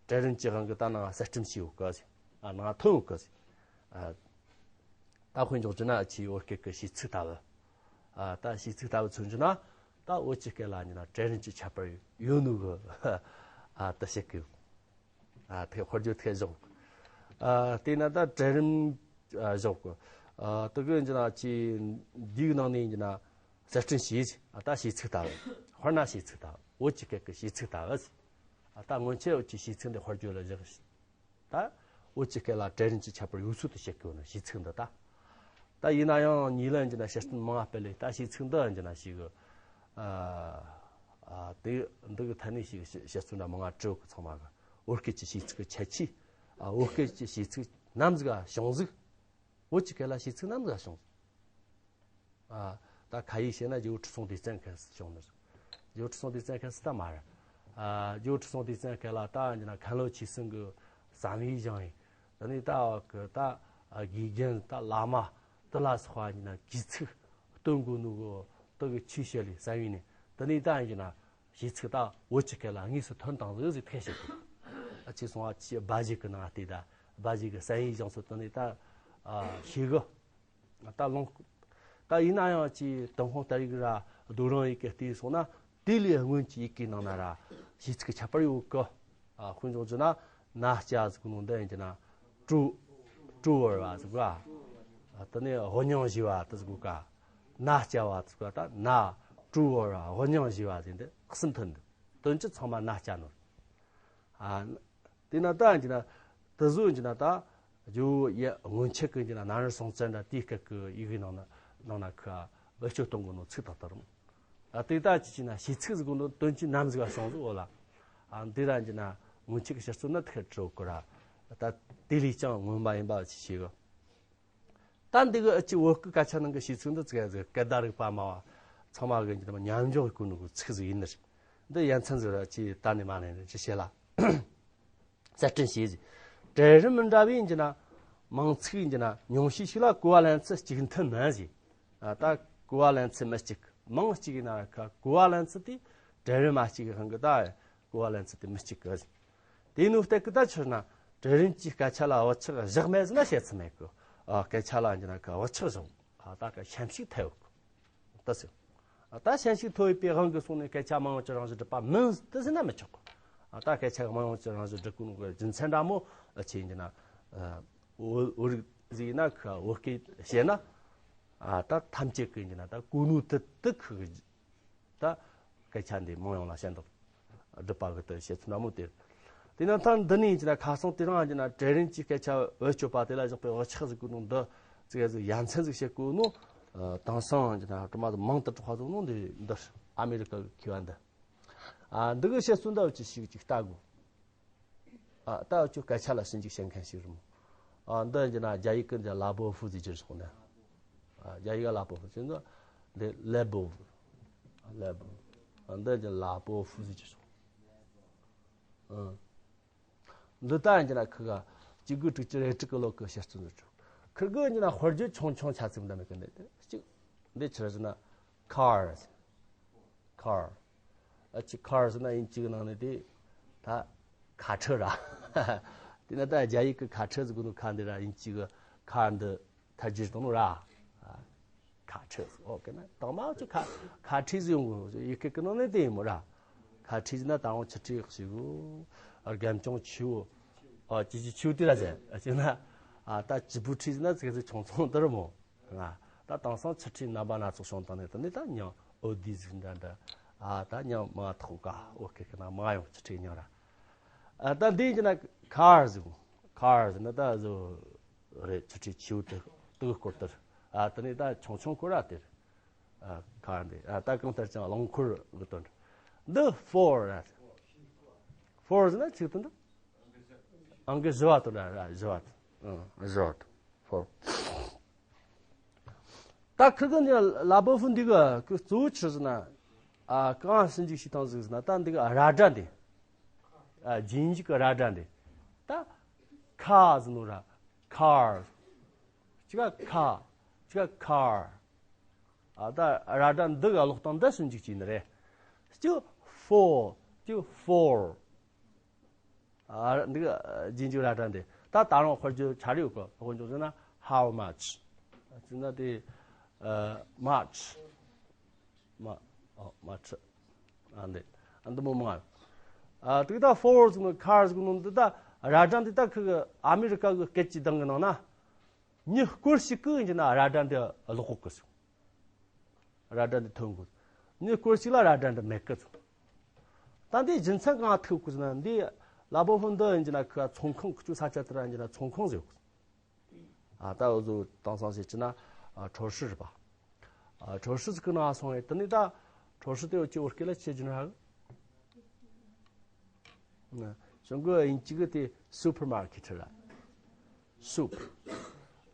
གྲལ་རིམ་གྱི་དབང་གི་ད་ནང་གསར་སྐྲུན་བྱས་ཡོད་གི་ཟེར། ཨ་ནང་ཐོན་ཡོད་གི་ཟེར། ཨ་ད་དཔེ་འཇོག་རྒྱུ་ན་ཨ་ཆེའི་བོད་སྐད་ཀྱི་བྱས་ཚིག་ལྟ་བུ། ཨ་ད་བྱས་ཚིག་ལྟ་བུ་མཚོན་རྒྱུ་ན་ད་བོད་ཀྱི་སྐད་ལ་ཡིན་ན་གྲལ་རིམ་གྱི་ཁྱད་པར་ཡོད་ནོ་གི་ཨ་ད་བཤད་གི་ཡོད། ཨ་དེ་དཔེར་བརྗོད་ཐད་བཞག་ཨ་དེས་ན་ད་གྲལ་རིམ་ཨ་བཞག་གི་ཨ་དེ་གི་འཇི་ན་ཅི་འདིའི་ནང་ནས་འཇི་ན་གསར་སྐྲུན་བྱས། ཨ་ད་བྱས་ཚིག་ལྟ་བུ། དཔེར་ན་བྱས་ཚིག་ལྟ་བུ། བོད་ཀྱི་སྐད་ཀྱི་བྱས་ཚིག་ལྟ་བུ། ཨ་ད་སྔོན་ཆད་བོད་ཀྱི་བྱས་ཚིག་འདི་དཔེར་བརྗོད་ལ་བཞག་ད་བོད་ཀྱི་སྐད་ལ་གྲལ་རིམ་གྱི་ཁྱད་པར་ཡོད་ཚུལ་དུ་བཤད་གི་ཡོད་ན་བྱས་ཚིག་འདི་ད། ད་ཡིན་ན་ཡང་ཉིད་ལ་འཇི་ན་བཤད་སྟངས་མང་ང་སྤེལ་ལེ་ད་བྱས་ཚིག་འདི་འཇི་ན་ཞིག་གི་ཨ་ཨ་དེ་འདི་གི་ཐད་ནས་ཞིག་བཤད་ཚུལ་འདྲ་མང་ང་བྲིས་གི་ཚང་མ་གི་བོད་སྐད་ཀྱི་བྱས་ཚིག་གི་ཁྱད་ཆོས། ཨ་བོད་སྐད་ཀྱི་བྱས་ཚིག་ནམ་ཟིག་ག་བྱུང་ཟིག་བོད་ཀྱི་སྐད་ལ་བྱས་ཚིག་ནམ་ཟིག་ག་བྱུང་ཟིག་ཨ་ད་ཁ་ཡིག་བཤད་ན་རྒྱལ་པོ་ཁྲི་སྲོང་ལྡེ་བཙན་ཁ་སི་བྱུང་ནི་རེད། རྒྱལ་པོ་ཁྲི་སྲོང་ལྡེ་བཙན་ཁ་སི་ད་མ་རེད། ཨ་རྒྱལ་པོ་ཁྲི་སྲོང་ལྡེ་བཙན་སྐབས་ལ་ད་ཡིན་ན་མཁན་སློབ་ཆོས་གསུམ་གི་བསམ་ཡས་བཞེངས་ཡིན། དེ་ནས་ད་གི་ད་དགེ་རྒན་ད་བླ་མ་དེ་ལ་སོགས་པ་ཡིན་ན་གུས་ཚིག་སྟོན་དགོས་ནོ་གི་དེ་གི་ཆོས་བཤད་ལས་བསམ་ཡས་ནས་དེ་ནས་ད་ཡིན་ན་བྱས་ཚིག་ད་བོད་ཀྱི་སྐད་ལ་དངོས་སུ་ཐོན་བཏང་ཟིག་ཟིག་ཐེ་ཞིག་གི་ཨ་ཆེ་སོང་ཨ་ཆེ་སྦ་བཞེད་གི་ནང་ལྟོས་ད་སྦ་བཞེད་གི་བསམ་ཡས་བཞེངས་སོ་དེ་ནས་ད་ཨ་ཤེས་གི་ད་ལོང་། ད་ཡིན་ན་ཡང་ཅིག་ཏུན་ཧོང་སྟར་ཡིག་ར་རྡོ་རིང་ཡི་གེ་བལྟས་སོང་ན་དེ་ལས་སྔོན་གྱི་ཡི་གེའི་ནང་ན་ར་བྱས་ཚིག་ཁྱད་པར་ཡོད་གི་ཨ་དཔེ་འཇོག་རྒྱུ་ན་ན་སྐྱ་ཟེར་གོ་ནོ་འདི་ཡིན་གྱི་ན་ཀྲུ་ཀྲུ་བོར་བ་ཟེར་གོ་ཨ་དེ་ནས་ཧོ་ཉང་ཞི་བ་དེ་ཟེར་གོ་ག་ན་སྐྱ་བ་ཟེར་གོ་ད་ན་ཀྲུ་བོར་བ་ཧོ་ཉང་ཞི་བ་ཟེར་འདི་གསུམ་ཐོན་འདུག་དོན་སྤྱི་ཚང་མ་ན་སྐྱ་ནོར། ཨ། དེ་ན་ད་ཡིན་ན། དེ་ཚོ་ཡིན་ན་ད། ཇོ་བོ་ཡ་སྔོན་ཆད་ཀྱི་ཡིན་ན་ནཱ་རོ་སྲོང་བཙན་དང་དེའི་སྐབས་ཀྱི་ཡི་གེ་ནང་ན་ནང་ན་ཁ་བེད་སྤྱོད་གཏོང་གི་ནོ་ཚིག་དག་དག་རུང་། ཨ་དེ་ད་ཅི་ཅི་ན་བྱས་ཚིག་ཟིག་གི་ནོ་དོན་གྱི་ནམ་ཟིག་ག་བྱུང་ཟིག་འོ་ལ། ཨ་འདི་ར་ཡིན་ན་སྔོན་ཆད་ཀྱི་ཤར་ཚོ་ན་ཐེར་བྲོ་གི་ར། ད་དེ་ལས་ཀྱང་སྔོན་མ་ཡིན་པ་ཅི་ཤེས་གི་ད་འདི་གི་ཨ་ཅི་བོད་སྐད་སྐད་ཆ་ནང་གི་བྱས་ཚིག་འདི་ཙི་ག་ཟིག་སྐད་བརྡ་རིག་པ་སྨྲ་བ་ཚང་མ་གི་འདི་མཉམ་འཇོག་གི་ནོ་གི་ཚིག་ཟིག་ཡིན་ནི་རེད། འདི་ཡ་མཚན་ཟིག་ར་ཅི་ད་ནི་མ་ནས་ཅི་བཤད་ལ། གསར་སྐྲུན་བྱས་ཟིག་གྲལ་རིམ་མི་འདྲ་བའི་འདི་ན་མིང་ཚིག་འདི་ན་ཉུང་ཤས་ཤིག་ལ་གོ་བ་ལེན་ཚུལ་གཅིག་མཐུན་མིན་ཟིག་ཨ་ད་གོ་བ་ལེན་ཚུལ་མི་གཅིག་མིང་གཅིག་ཡིན་ན་ཁ་གོ་བ་ལེན་ཚུལ་དེ་གྲལ་རིམ་མ་གཅིག་གི་སྒང་གི་ད་གོ་བ་ལེན་ཚུལ་དེ་མི་གཅིག་གི་ཟིག་དེ་ནོ་སྟེ་གི་ད་ཕྱིར་ན་གྲལ་རིམ་གྱི་སྐད་ཆ་ལ་བག་ཆགས་བཞག་མེད་ཟེར་ན་བཤད་ཚུལ་མེད་གི་ཨ་སྐད་ཆ་ལ་འདི་ན་ཁ་བག་ཆགས་བཞག་ཨ་ད་ཁ་ཞེན་ཤུགས་ཐེབས་གི་ད་ཟེར། ཨ་ད་ཞེན་ཤུགས་མཐོ་བའི་དབང་གིས་སོང་ནས་སྐད་ཆ་མང་ཆེ་རང་བཞིན་གྲུབ་པ་མིན་ད་ཟེར་ན་མི་ཆོག་གི་ཨ་ད་སྐད་ཆ་མང་ཆེ་རང་བཞིན་གྲུབ་གི་ནོ་གི་རྒྱུ་མཚན་འདྲ་མོ་ཨ་ཆེ་འདི་ན་ཨ་བོད་བོད་རིགས་ཟིག་ཡིན་ན་ཁ་བོད་སྐད་བཤད་ན་ཨ་ད་ཐམས་ཅད་ཀྱི་འདི་ན་ད་གོ་ནོ་དེ་དེ་ཁུ་གི་ད་སྐད་ཆ་འདི་མང་ཡོང་ལ་ཞེན་དུ་སྒྲུབ་པ་གི་དུ་བཤད་ཚུལ་འདྲ་མོ་དེ། དེ་ན་ད་འདི་ནས་ཅི་ན་ཁ་སང་དེ་རིང་ཅི་ན་གྲལ་རིམ་གྱི་སྐད་ཆ་བེད་སྤྱོད་པ་དེ་ལ་བཞག་པའི་བག་ཆགས་ཟིག་གི་ནོ་འདི་ཙི་ག་ཟིག་ཡ་མཚན་ཟིག་བཤད་གོ་ནོ། དེང་སང་ཅི་ན་སྒྲོལ་མ་དུ་མང་དུ་གྲགས་པ་ཟིག་ནོ་འདི་འདི་ཨ་མེ་རི་ཀ་གི་མཁས་པ་འདི། ཨ་འདི་གི་བཤད་ཚུལ་འདི་ཅི་ཞིག་ཅིག་ལྟ་དགོས། ཨ་ད་ཁྱོད་སྐད་ཆ་ལ་ཞིབ་འཇུག་བྱེད་མཁན་ཞིག་རེད་མོ། ཨ་འདི་ཡིན་ན་རྒྱ་ཡིག་གི་འདི་ལ་པོ་ཧྥུ་ཟེར་གྱི་རེད་སོང་ནས། ཨ་རྒྱ་ཡིག་ལ་པོ་ཧྥུ་ཟེར་ན་འདི་ལེ་པོ་ཧྥུ། ལེ་པོ་ཧྥུ། ཨ་འདི་ཡིན་ལ་པོ་ཧྥུ་ཟེར་གྱི་རེད་སོང་། ཨ་འདི་ད་ཡིན་ན་ཁི་ག་གཅིག་དགུ་དྲུག་ཅུ་རེ་དྲུག་གི་ལོ་གི་བཤད་ཚུལ་འདི་ཆོག་ཁི་གི་ཡིན་ན་དཔེར་བརྗོད་ཆུང་ཆུང་ཆ་ཚིག་འདི་མེད་གི་འདི་གཅིག་འདི་ཆི་རེད་ཟེར་ན་ཁར། car། ཨ་ཅི་car་ཟེར་ན་དབྱིན་ཇི་གི་ནང་ནས་དེ་ད་ཁ་ཁྲི་ར། དེ་ན་ད་རྒྱ་ཡིག་གི་ཁ་ཁྲི་ཟེར་གོ་ནོ་ཁ་འདི་ར་དབྱིན་ཇི་གི་car་འདི་ཐ་ཇུས་གཏོང་ནོ་ར། ཁ་ཁྲི་ཟེར་ཨོ་ཀེ་ན་དང་མ་ཅི་ཁ་ཁ་ཁྲི་ཟེར་ཡོང་གོ་ཡི་གེ་གི་ནང་ནས་དེ་ཡིན་མོ་ར། ཁ་ཁྲི་ཟེར་ན་ད་རུང་ཆུ་ཁྲི་ཡག་ཞིག་གོ། རྒན་ཅང་ཆེའོ། ཨ་ཅི་ཅི་ཆེའོ་དེ་ར་ཟེར་ཨ་ཅི་ན། ཨ་ད་ཅི་བུ་ཁྲི་ཟེར་ན་ཙི་ཙི་ཆུང་ཆུང་དེ་ར་མོ། ང་ད་དེང་སང་ཆུ་ཁྲི་རྣམ་པ་སྣ་ཚོགས་བྱུང་བཏང་ནས་དེ་ནས་ད་མྱིང་ཨོ་དི་ཟིག་འདྲ་འདྲ། ཨ་ད་མྱིང་མ་ཐོག་ག་ཨོ་ཀེ་ཀེ་ན་མ་ཡོང་ཆུ་ཁྲི་མྱིང་ར། ཨ་ད་འདི་ཡིན་ན་car་ཟིག car་ཟེར་ན་ད་བཟོ་རེད། ཆུ་ཁྲི་ཆེའུ་དེ་དེ་གི་སྐོར་དེར། ཨ་དེ་ནས་ད་ཆུང་ཆུང་ཁོ་ར་དེར། ཨ་car་འདི་ཨ་ད་གང་ལྟར་ཀྱང་རླངས་འཁོར་གི་དོན་འདི་four་ར། Four་ཟེར་ན་ཆིག་དོན་འདི། ཨང་ཀི་བཞི་བ་དོན་ར་བཞི་བ་དོན། ཨང་བཞི་བ་དོན་four། ད་ཁིར་གི་འདི་ལ་བོ་ཧྥུ་འདི་གི་གི་གཙོ་བོ་ཆི་ཟེར་ན། ཨ་གང་ཞིབ་འཇུག་བྱེད་སྟངས་ཟིག་ཟེར་ན་ད་འདི་གི་ར་སྒྲ་འདི། ཨ་རྗེས་འཇུག་གི་ར་སྒྲ་འདི། ད་ཁ་ཟེར་ནོ་ར། car། ཅི་ག་ཁ། ཅི་ག་car། ཨ་ད་ར་སྒྲ་འདི་ག་ཀློག་སྟངས་འདི་ཞིབ་འཇུག་བྱས་ནི་རེད། ཅི་four། ཅི་four། ཨ་འདི་ག་རྗེས་འཇུག་ར་སྒྲ་འདི། ད་ད་རུང་དཔེར་བརྗོད་ཆ་རེ་ཡོད་གི། དཔེར་བརྗོད་ཟེར་ན་how much། ཟེར་ན་དེ་ཨ་much། མ་ཨོ་མ་ཁྲི། ཨ་འདི་ཨ་འདི་མོ་མང་། ཨ་དེ་ད་four་ཟེར་ནོ་car་ཟེར་ནོ་འདི་ད་ར་སྒྲ་འདི་ད་ཁི་གི་ཨ་མི་རི་ཀ་གི་སྐད་ཀྱི་གདངས་གི་ནང་ན། མྱི་སྐོར་ཞིག་གིས་ཡིན་གྱི་ན་ར་སྒྲ་འདི་ཀློག་གོ་གི་སོང་། ར་སྒྲ་འདི་ཐོན་གོ། མྱི་སྐོར་ཞིག་ལ་ར་སྒྲ་འདི་མེད་གི་སོང་། ད་འདི་རྒྱུ་མཚན་གང་ཐུག་གོ་ཟེར་ན་འདི་ལ་བོ་ཧྥུ་འདི་ཡིན་གྱི་ན་ཁི་ཚོང་ཁང་ཁི་ཆུ་ས་ཆ་དེ་ར་ཡིན་གྱི་ན་ཚོང་ཁང་ཟེར་གོ། ཨ་ད་འུ་ཚོ་དེང་སང་ཟེར་གྱི་ན་ཨ་ཁྲོ་ཧྲི་རེད་པ། ཨ་ཁྲོ་ཧྲི་ཟིག་གི་ནང་སོང་བས་དེ་ནས་ད་ཁྲོ་ཧྲི་དེ་འུ་ཅི་བོད་སྐད་ལ་ཆི་རྒྱུ་ན་ཧ་གི། ན་གཞུང་གི་དབྱིན་ཇི་གི་དེ་supermarket་ར། Super།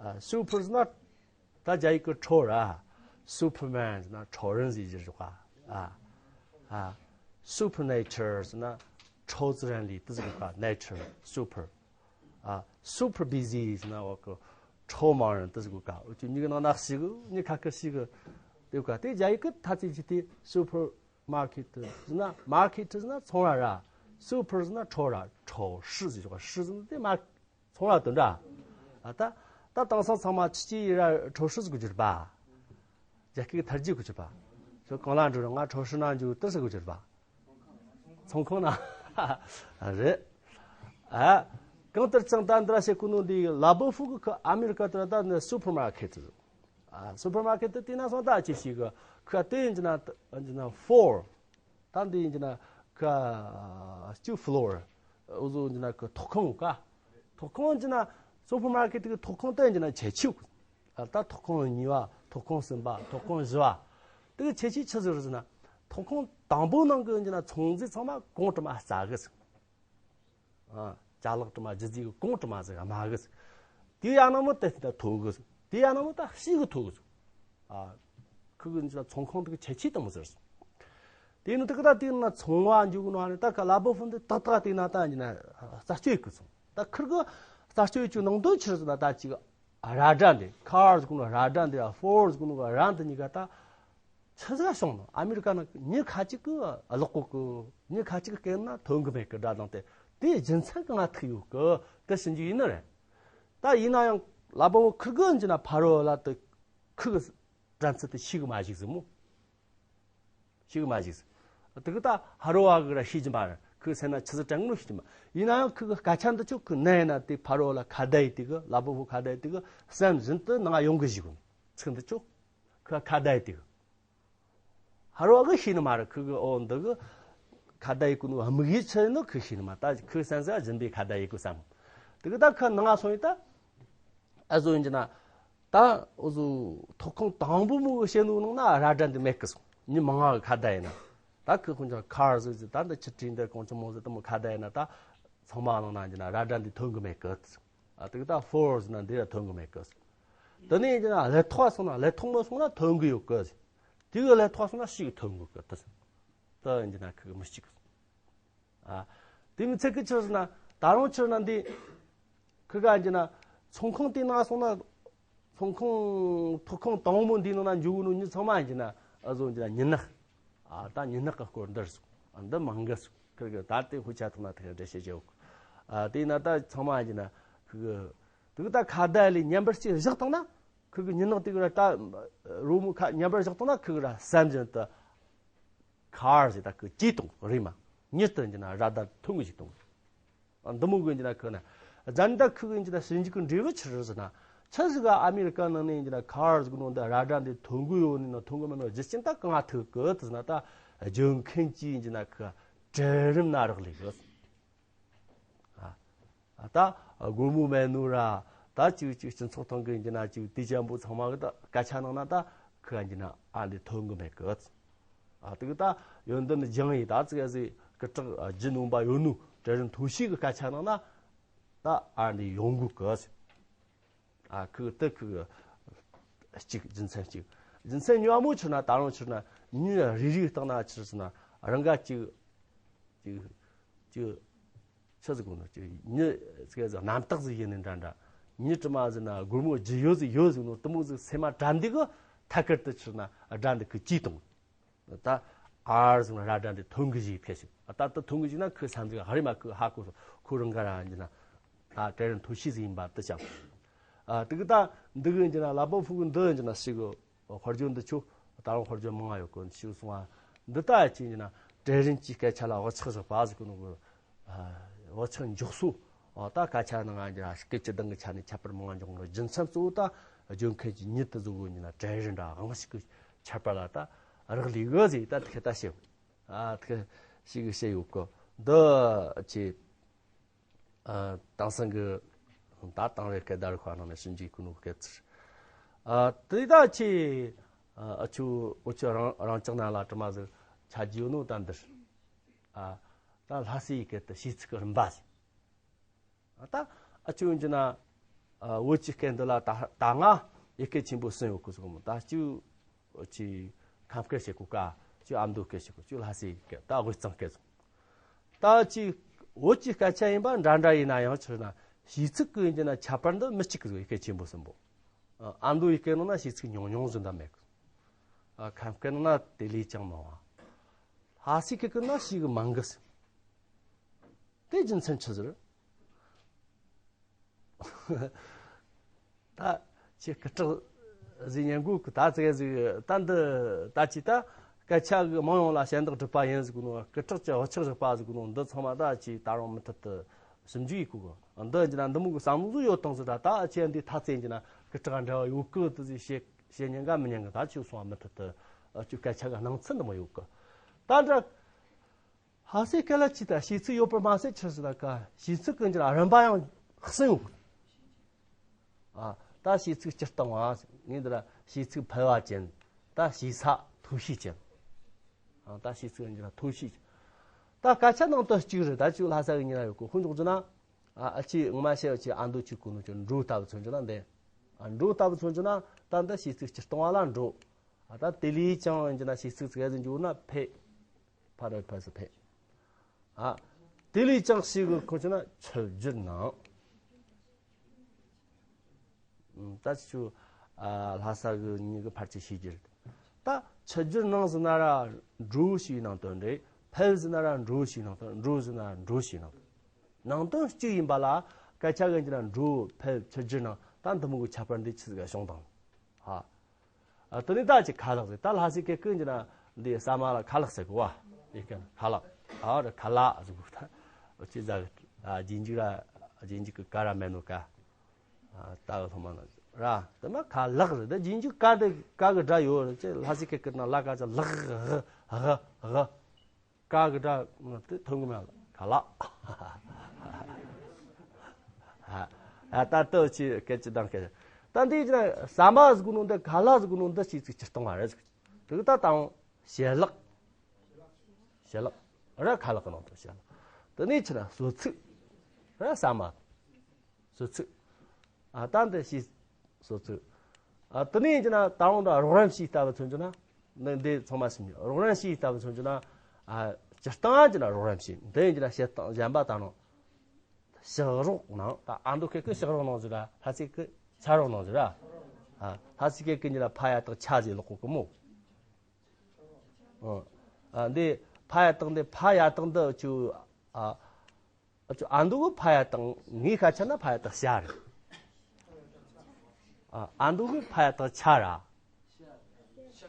ཨ་super་ཟེར་ན་ད་རྒྱ་ཡིག་གི་ཁྲོ་ར། Superman་ཟེར་ན་ཁྲོ་རན་ཟེར་གྱི་རེད་པ། ཨ་ཨ་supernature་ཟེར་ན་ཁྲོ་ཙི་རན་ལི་དེ་ཟེར་གི་པ། Nature། Super། ཨ་super busy་ཟེར་ན་འོ་གི་ཁྲོ་མང་རན་དེ་ཟེར་གི་ཀ། འུ་ཅུ་མྱི་གི་ནང་ན་ཞིག་གི་མྱི་ཁ་ཁ་ཞིག་གི་དེ་ག་དེ་རྒྱ་ཡིག་གི་ཐ་ཚིག་ཅིག་དེ་supermarket་ཟེར་ན་market་ཟེར་ན་ཚོང་ར་ར། Super་ཟེར་ན་ཁྲོ་ར། ཁྲོ་ཧྲི་ཟེར་གི་ཧྲི་ཟེར་ན་དེ་མ་ཚོང་ར་དོན་འདྲ། ཨ་ད་ད་དེང་སང་ཚང་མ་ཆི་ཆི་ཡི་ར་ཁྲོ་ཧྲི་ཟེར་གི་གྱུར་པ། རྒྱ་སྐད་ཐར་རྒྱུ་གི་གྱུར་པ། ཁྱོད་གང་ལ་འགྲོ་ར་ང་ཁྲོ་ཧྲི་ན་འགྱོ་དེ་ཟེར་གི་གྱུར་པ། ཚོང་ཁང་ན། རེད། ཨ། གང་ལྟར་ཀྱང་ད་འདི་ར་བཤད་གོ་ནོ་འདི་ལ་བོ་ཧྥུ་གི་ཁི་ཨ་མི་རི་ཀ་དེ་ར་ད་ནི་supermarket། ཨ་supermarket་དེ་དེ་ན་སོང་ད་ཅི་ཞིག་གི་ཁི་དེ་ཡིན་གྱི་ན་ཡིན་གྱི་ན་four། ད་འདི་ཡིན་གྱི་ན་ཁི་ཨ་ཅི་floor། འུ་ཚོ་ཡིན་གྱི་ན་ཁི་ཐོག་ཁང་ཀ། ཐོག་ཁང་ཡིན་གྱི་ན་supermarket་གི་ཐོག་ཁང་དེ་ཡིན་གྱི་ན་ཆེ་ཆེ། ཨ་ད་ཐོག་ཁང་གཉིས་པ། ཐོག་ཁང་གསུམ་པ། ཐོག་ཁང་བཞི་པ། དེ་གི་ཁྱད་ཆོས་ཆི་ཟིག་རེད་ཟེར་ན། ཐོག་ཁང་དང་པོ་ནང་གི་ཡིན་ན་ཚོང་རྫས་ཚང་མ་གོང་དྲི་མ་སླ་གི་ཟེར། ཨ་ཅ་ལག་དྲི་མ་རྒྱུ་རྫས་གི་གོང་དྲི་མ་ཟིག་དམའ་གི་ཟེར། དེ་ཡང་ན་མོ་དེ་ད་མཐོ་གི་ཟེར། དེ་ཡང་ན་མོ་ད་ཞེ་གི་མཐོ་གི་ཟེར། ཨ་ཁུ་གི་ཡིན་ན་ཚོང་ཁང་དེ་གི་ཁྱད་ཆོས་དེ་མོ་ཟིག་རེད་ཟེར། དེ་ནི་དེ་གི་ད་དེ་ན་ཚོང་བ་འཇུག་ནོ་ནི་ད་ག་ལ་བོ་ཧྥུ་འདི་ཏག་ཏག་དེ་ན་ད་ཡིན་ན་རྩད་གཅོད་གི་སོང་། ད་ཁིར་གི་རྩད་གཅོད་གི་ནང་དོན་ཆི་རེད་ཟེར་ན་ད་ཅིག་ར་སྒྲ་འདི་car་ཟེར་གོ་ནོ་ར་སྒྲ་འདི་ཡ་four་ཟེར་གོ་ནོ་གི་ར་འདི་གཉིས་ཀ་ད་ཆི་ཟིག་བྱུང་ནོ། ཨ་མི་རི་ཀ་ནང་མྱི་ཁ་ཅིག་གི་ཀློག་གོ་གི། མྱི་ཁ་ཅིག་གི་སྐད་ན་ཐོན་གི་མེད་གི་སྒྲ་གདངས་དེ། དེ་རྒྱུ་མཚན་གང་ཐུག་ཡོད་གི་དེ་ཞིབ་འཇུག་ཡིན་ནི་རེད། ད་ཡིན་ན་ཡང་ལ་བོ་ཁིར་གི་ཡིན་ན་ཕ་རོལ་ལ་དེ་ཁུ་གི་དྲན་ཚུལ་དེ་ཤེས་གི་མ་ཞིག་ཟེར་མོ། ཤེས་གི་མ་ཞིག་ཟེར། དེ་གི་ད་ཕ་རོལ་བ་གི་ར་ཤེས་ཀྱི་མ་རེད། ཁུ་སེམས་ན་ཆི་ཟིག་དྲན་གི་ནོ་ཤེས་ཀྱི་མ། ཡིན་ན་ཡང་ཁུ་གི་སྐད་ཆ་འདི་ཆོ་ཁུ་ནས་ན་དེ་ཕ་རོལ་ལ་ཁ་བརྡ་ཡི་དེ་གི་ལ་བོ་ཧྥུ་ཁ་བརྡ་ཡི་དེ་གི་སེམས་བཞིན་དུ་ནང་ཡོང་གི་ཞིག་གི་ཚིག་འདི་ཆོ་ཁུ་ཁ་བརྡ་ཡི་དེ་གི། ཕ་རོལ་བ་གི་ཤེས་ནི་མ་རེད། ཁུ་གི་ཨོ་འདི་གི་ཁ་བརྡ་ཡི་གོ་ནོ་དམིགས་ཡུལ་ཆི་ཡིན་ནོ་ཁུ་ཤེས་ནི་མ། ད་ཁུ་སེམས་སེ་སྦྱིན་པའི་ཁ་བརྡ་ཡི་གོ་བསམ། དེ་གི་ད་ཁུ་ནང་སོང་ཡི་ད། ཨ་ཟོ་ཡིན་གྱི་ན། ད་འུ་ཟོ་ཐོག་ཁང་དང་པོ་མོ་གི་བཤད་ནོ་ནང་ན་ར་སྒྲ་འདི་མེད་གི་སོང་། མྱི་མང་ང་གི་ཁ་བརྡ་ཡིན་ན། ད་ཁུ་ཁོང་ཚོ་car་ཟིག་ཟིག་ད་འདི་ཆི་ཁྲི་འདི་གོང་ཆི་མོ་ཟིག་དེ་མོ་ཁ་བརྡ་ཡིན་ན་ད་ཚང་མ་ནང་ན་ཡིན་གྱི་ན་ར་སྒྲ་འདི་ཐོན་གི་མེད་གི། ཨ་དེ་གི་ད་four་ཟེར་ན་འདི་ར་ཐོན་གི་མེད་གི། དེ་ནས་ཡིན་གྱི་ན་ལས་ཐོག་སོང་ན་ལས་ཐོག་མོ་སོང་ན་ཐོན་གི་ཡོད་གི། དེ་གི་ལས་ཐོག་སོང་ན་ཞིག་ཐོན་གི་གི་ད། ད་ཡིན་གྱི་ན་ཁུ་གི་མི་གཅིག་གི། ཨ། དེ་མི་ཚད་གི་ཆི་ཟེར་ན། ད་རུང་ཆི་ཟེར་ན་འདི། ཁི་ག་ཡིན་ན། ཚོང་ཁང་དེ་ནང་སོང་ན། ཚོང་ཁང་ཐོག་ཁང་དང་མོ་འདི་ནང་ན་འཇུག་ནོ་མྱི་ཚང་མ་ཡིན་ན། ཨ་ཟོ་ཡིན་ན་མྱི་ནག་ཨ་ད་ཉི་ནག་གི་སྐོར་འདིར་སོང་། ཨ་འདི་མང་གི་སོང་། ཁིར་གི་ད་དེ་ཧུ་ཆ་ཐོག་ན་དེ་འགྲེལ་བཤད་བྱེད་འོག་ཨ་དེ་ན་ད་ཚང་མ་ཡིན་ན་ཁི་གི་དུག་ད་ཁ་བརྡ་ལས་མཉམ་པར་ཅིག་བཞག་བཏང་ན། ཁི་གི་ཉི་ནག་དེ་གི་ར་ད་རོལ་མོ་ཁ་མཉམ་པར་བཞག་བཏང་ན། ཁི་གི་ར་བསམ་བཞིན་དུ་ཁར་ཟེར་ད་ཁི་གི་ཅི་གཏོང་རེད་མ། མྱུར་དུ་ཡིན་ན་ར་ད་ཐོན་གི་ཞིག་གཏོང་། འདི་མོ་གི་ཡིན་ན་ཁི་ན་ཛན་ད་ཁི་གི་ཡིན་ན་ཞིབ་འཇུག་གི་འབྲས་བུ་ཆི་རེད་ཟེར་ན། ཆི་ཟིག་ག་ཨ་མི་རི་ཀ་ནང་ནས་ཡིན་ན་ཁར་ཟིག་ནང་ད་ར་ད་འདི་ཐོན་གི་ཡོད་ནི་ན་ཐོན་གི་མེད་ནོ་རྒྱུ་རྐྱེན་ད་གང་ཐུག་གི་དེ་ཟེར་ན། ད་ལྗོན་མཁན་གྱི་ཡིན་ན་ཁི་གྲལ་རིམ་ན་རག་ལས་གི། ཨ་ད་སྒོར་མོ་མེད་ནོ་ར། ད་ཅིག་ཅིག་སྤྱི་ཚོགས་ཐོག་གི་ཡིན་ན་ཅིག་དེ་ཅན་པོ་ཚང་མ་གི་ད་སྐད་ཆ་ནང་ན་ད་ཁི་ག་ཡིན་ན་ཨ་འདི་ཐོན་གི་མེད་གི། ཨ་དེ་གི་ད་ཡོན་ཏན་སྦྱང་ཡི་ད་ཙི་ག་ཟིག་སྐུ་དྲག་རྒྱུ་ནོམ་པ་ཡོད་ནོ་གྲལ་རིམ་མཐོ་ཤོས་གི་སྐད་ཆ་ནང་ན་ད་ཨ་འདི་ཡོང་གི་གི། ཨ་ཁི་གི་དེ་ཁི་གི་གཅིག་རྒྱུ་མཚན་གཅིག་རྒྱུ་མཚན་གཉིས་པ་མོ་ཆི་ན། ད་རུང་ཆི་ན་མྱི་རེ་རེའི་སྟེང་ན་ཆི་ཟེར་ན་རང་ག་གཅིག་གཅིག་གཅིག་ཆི་ཟིག་གོ་ནོ་ཅིག་མྱི་ཟིག་ཟིག་རྣམ་དག་ཟིག་ཡིན་ནི་འདྲ་འདྲ། མྱི་དྲི་མ་ཟིག་ན་སྒོར་མོ་རྒྱུ་ཡོད་ཟིག་ཡོད་ཟིག་ནོ་དེ་མོ་ཟིག་སེམས་མ་དྲན་འདི་གི་ཐད་ཀར་དུ་ཆི་ན་དགྲ་འདི་ཁི་གཅིག་གཏོང་། ད་ཨར་ཟིག་ན་ར་དགྲ་འདི་ཐོན་གི་ཞིག་ཐེ་ཞིག་ད་ད་ཐོན་གི་ཞིག་ན་ཁི་བསམ་ཟིག་ཧ་རི་མ་ཁི་ཧ་གོ་ཁོ་རང་ག་ར་ཡིན་ན་ད་གྲལ་རིམ་མཐོ་ཤོས་ཟིག་ཡིན་པ་དེ་ཅང་། ཨ་དེ་གི་ད་འདི་གི་ཡིན་ན་ལ་པོ་ཕུ་གི་འདི་ཡིན་ན་ཞིག་གི་དཔེར་བརྗོད་འདི་ཆོ། ད་རུང་དཔེར་བརྗོད་མང་ང་ཡོད་གི་ཞིག་སོང་ང་། འདི་ལྟ་ཅི་ཡིན་ན་གྲལ་རིམ་གྱི་སྐད་ཆ་ལ་བག་ཆགས་བཞག་པ་ཟིག་གི་ནོ་གི། བག་ཆགས་འཇོག་སོ། ད་སྐད་ཆ་ནང་ང་སྐད་ཆ་གདངས་གི་ཆ་ནས་ཁྱད་པར་མང་ང་འཇོག་ནོ་རྒྱུ་མཚན་གཙོ་བོ་ད་ལྗོན་མཁན་གྱི་མྱི་དེ་ཟིག་གི་ཡིན་ན་གྲལ་རིམ་འདྲ་གང་ཞིག་གི་ཁྱད་པར་ལ་ད་རག་ལས་གི་ཟིག་ད་དེ་ད་བཤད། ཨ་དེ་ཞིག་གི་བཤད་ཡོད་གི། འདི་ཅི། ཨ་དེང་སང་གི་ད་དེང་རབས་སྐད་བརྡ་རིག་པ་ནང་ནས་ཞིབ་འཇུག་གི་ནོ་སྐད་ཚིག་ཨ་དེ་ད་ཆེ། ཨ་ཆུ་འུ་ཆུ་རང་རང་ཅག་ན་ལ་དྲི་མ་ཟིག་ཆ་རྒྱུ་ནོ་ད་འདིར། ཨ་ད་ལྷ་སའི་སྐད་དུ་ཞེ་ཚིག་གི་རིམ་པ་ཟིག་ཨ་ད་ཨ་ཆུ་འཇི་ན། ཨ་བོད་ཀྱི་སྐད་འདི་ལ་ད་ད་ང་ཡི་གེ་ཆེན་པོ་གསུམ་ཡོད་གི་ཟིག་མོ། ད་ཅུ་ཅི་ཁམས་སྐད་བཤད་གོ་ག་ཅུ་ཨ་མདོ་སྐད་བཤད་གོ་ཅུ་ལྷ་སའི་སྐད་ད་དབུས་གཙང་སྐད་ཟིག་ད་ཅི་བོད་ཀྱི་སྐད་ཆ་ཡིན་པ་འདྲ་འདྲ་ཡིན་ན་ཡང་ཕྱིར་ན་ཞེ་ཚིག་གི་ཡིན་གྱི་ན་ཁྱད་པར་འདི་མི་གཅིག་གི་ཡི་གེ་ཆེན་པོ་གསུམ་པོ། ཨ་མདོ་ཡི་གེ་ནང་ན་ཞེ་ཚིག་ཉུང་ཉུང་ཟིག་འདྲ་མེད་གི། ཨ་ཁམས་སྐད་ནང་ན་དེ་ལས་ཀྱང་མང་བ། ལྷ་སའི་སྐད་ཀྱི་ན་ཞེ་གི་མང་གི་ཟིག་དེ་རྒྱུ་མཚན་ཆི་ཟིག་ད་ཁྱེད་སྐུ་དྲག་ཟིག་ཉན་དགོས་གི། ད་ཙི་གེ་ཟིག་ད་འདི་ད་ཅི་ད་སྐད་ཆ་གི་མང་ཡོང་ལ་ཞལ་འདེགས་སྒྲུབ་པ་ཡིན་ཟིག་གི་ནོ། སྐུ་དྲག་ཅི་འུ་ཆག་བཞག་པ་ཟིག་གི་ནོ། འདི་ཚང་མ་ད་ཅི་ད་རུང་མུ་མཐུད་དུ་ཞིབ་འཇུག་ཡེད་དགོས་གི། འདི་ཡིན་གྱི་ན་འདི་མོ་གི་བསམ་བློ་ཟིག་ཡོད་དང་ཟིག་ད་ད་ཁྱེད་འདི་ཐ་ཚད་ཡིན་གྱི་ན་སྐུ་དྲག་འདྲ་བ་ཡོད་གི་དེ་ཟིག་བཤད་བཤད་ཉན་ག་མི་ཉན་གི། ད་ཁྱོད་སོང་བ་མུ་མཐུད་དུ་ཁྱོད་སྐད་ཆ་གི་སྣང་ཚུལ་འདི་མོ་ཡོད་གི། ད་འདྲ། ལྷ་སའི་སྐད་ལ་ཅི་ལྟར་ཞེ་ཚིག་ཡོད་པར་མ་ཟད་ཆི་ཟེར་ན་ཀ་ཞེ་ཚིག་ཀུན་གྱི་རིམ་པ་ཡང་གསུམ་ཡོད། ཨ་ད་ཞེ་ཚིག་སྤྱིར་བཏང་བ་ངས་འདི་ལ་ཞེ་ཚིག་ཕལ་བ་ཅན། ད་ཞེ་ས་མཐོ་ཤོས་ཅན། ཨ་ད་ཞེ་ཚིག་ཀུན་གྱི་མཐོ་ཤོས་ཅན། ད་སྐད་ཆ་ནང་དུ་གཅིག་རེད། ད་ཅིག་ལྷ་ས་གི་ཉིན་ལ་ཡོད་གི་ཧུན་འཇོག་རྒྱུ་ན། ཨ་ཨ་ཅི་ངོ་མ་བཤད་ཅི་ཨ་མདོ་ཅིག་གོ་ནོ་ཅི་འགྲོ་ལྟ་བུ་མཚོན་རྒྱུ་ན་འདི། ཨ་འགྲོ་ལྟ་བུ་མཚོན་རྒྱུ་ན་ད་འདི་ཞེ་ཚིག་སྤྱིར་བཏང་བ་ལ་འགྲོ། ཨ་ད་དེ་ལས་ཀྱང་ཡིན་གྱི་ན་ཞེ་ཚིག་ཙི་གེ་ཟིག་འཇུག་ན་ཕེ། ཕ་རོལ་ཕ་སི་ཕེ། ཨ་དེ་ལས་ཀྱང་ཞེ་གི་ཁོ་ཆུ་ན་ཆུ་རྒྱུད་ནང་། ད་ཆུ་ཨ་ལྷ་ས་གི་མྱི་གི་ཕལ་ཆེར་ཤེས་རྒྱུ་རེད། ད་ཆུ་རྒྱུད་ནང་ཟེར་ན་ར་འགྲོ་ཞེས་ནང་དོན་རེད། ཕེ་ཟེར་ན་ར་འགྲོ་ཞེས་ནང་དོན། འགྲོ་ཟེར་ན་ར་འགྲོ་ཞེས་ནང་དོན། ནང་དོན་གཅིག་ཡིན་པ་ལ་སྐད་ཆ་གི་ཡིན་གྱི་ན་འགྲོ་ཕེ་ཆུ་རྒྱུད་ནང་ད་འདི་མོ་གི་ཁྱད་པར་འདི་ཆི་ཟིག་ག་བྱུང་དང་། ཧ། ཨ་དེ་ནས་ད་ཅི་ཁ་ལག་ཟེར། ད་ལྷ་སའི་སྐད་ཀུན་གྱི་ན་འདི་ཟ་མ་ལ་ཁ་ལག་ཟེར་གོ་བ། ཡི་གེ་ན་ཁ་ལག་ཨ་ར་ཁ་ལག་ཟེར་གོ། ད་ཅི་ཟ་གི་ཨ་རྗེས་འཇུག་ར་རྗེས་འཇུག་གི་ཀ་ར་མེད་ནོ་ཀ་ཨ་ད་གི་ཐོག་མ་ན་ར་དེ་མ་ཁ་ལག་ཟེར། ད་རྗེས་འཇུག་ཀ་དེ་ཀ་གི་སྒྲ་ཡོད་རེད། ཅི་ལྷ་སའི་སྐད་ཀུན་ན་ལ་ཀ་ཅི་ལག་གི་གི་གི་ཀ་གི་སྒྲ་དེ་ཐོན་གི་མེད་ལ་ཁ་ལག་ཨ་ད་ལྟོས་ཅི་སྐད་ཅི་དང་སྐད་ད་འདི་ཅི་ན་ཟ་མ་ཟེར་གོ་ནོ་འདི་ཁ་ལག་ཟེར་གོ་ནོ་འདི་ཅི་ཅི་སྤྱིར་བཏང་བ་རེད་ཟེར། དེ་གི་ད་དང་ཞལ་ལག་ཞལ་ལག་ར་ཁ་ལག་གི་ནང་དུ་ཞལ་ལག་དེ་ནས་ཅི་ན་གསོལ་ཚིགས་ར་ཟ་མ། གསོལ་ཚིགས། ཨ་ད་འདི་ཞེས་གསོལ་ཚིགས། ཨ་དེ་ནས་ཡིན་གྱི་ན་ད་རུང་ད་རོགས་རམ་བྱས་ལྟ་བུ་མཚོན་གྱི་ན། འདི་འདི་ཚང་མ་སེམས་ཀྱི་རོགས་རམ་བྱས་ལྟ་བུ་མཚོན་གྱི་ན། ཨ་སྤྱིར་བཏང་གྱི་ན་རོགས་རམ་བྱས། འདི་ཡིན་གྱི་ན་བཤད་སྟངས་གཞན་པ་ད་རུང་། ཕྱག་རོགས་གནང་། ད་ཨ་མདོ་སྐད་ཀྱི་ཕྱག་རོགས་གནང་ཟེར་ར། ལྷ་སའི་སྐད་ཕྱག་རོགས་གནང་ཟེར་ར། ཨ་ལྷ་སའི་སྐད་ཀྱི་ཉིད་ལ་ཕ་ཡ་དག་ཕྱ་ཟེར་ལོག་གོ་གི་མོ། ཨ་ ཨ་འདི་ཕ་ཡ་བཏགས་འདི་ཕ་ཡ་བཏགས་འདི་ཅུ་ཨ་ཨ་ཅུ་ཨ་འདུག་གི་ཕ་ཡ་བཏགས། ངའི་ཁ་ཆ་ན་ཕ་ཡ་བཏགས་ཤ་རེད། ཨ་ཨ་འདུག་གི་ཕ་ཡ་བཏགས་ཆ་ར།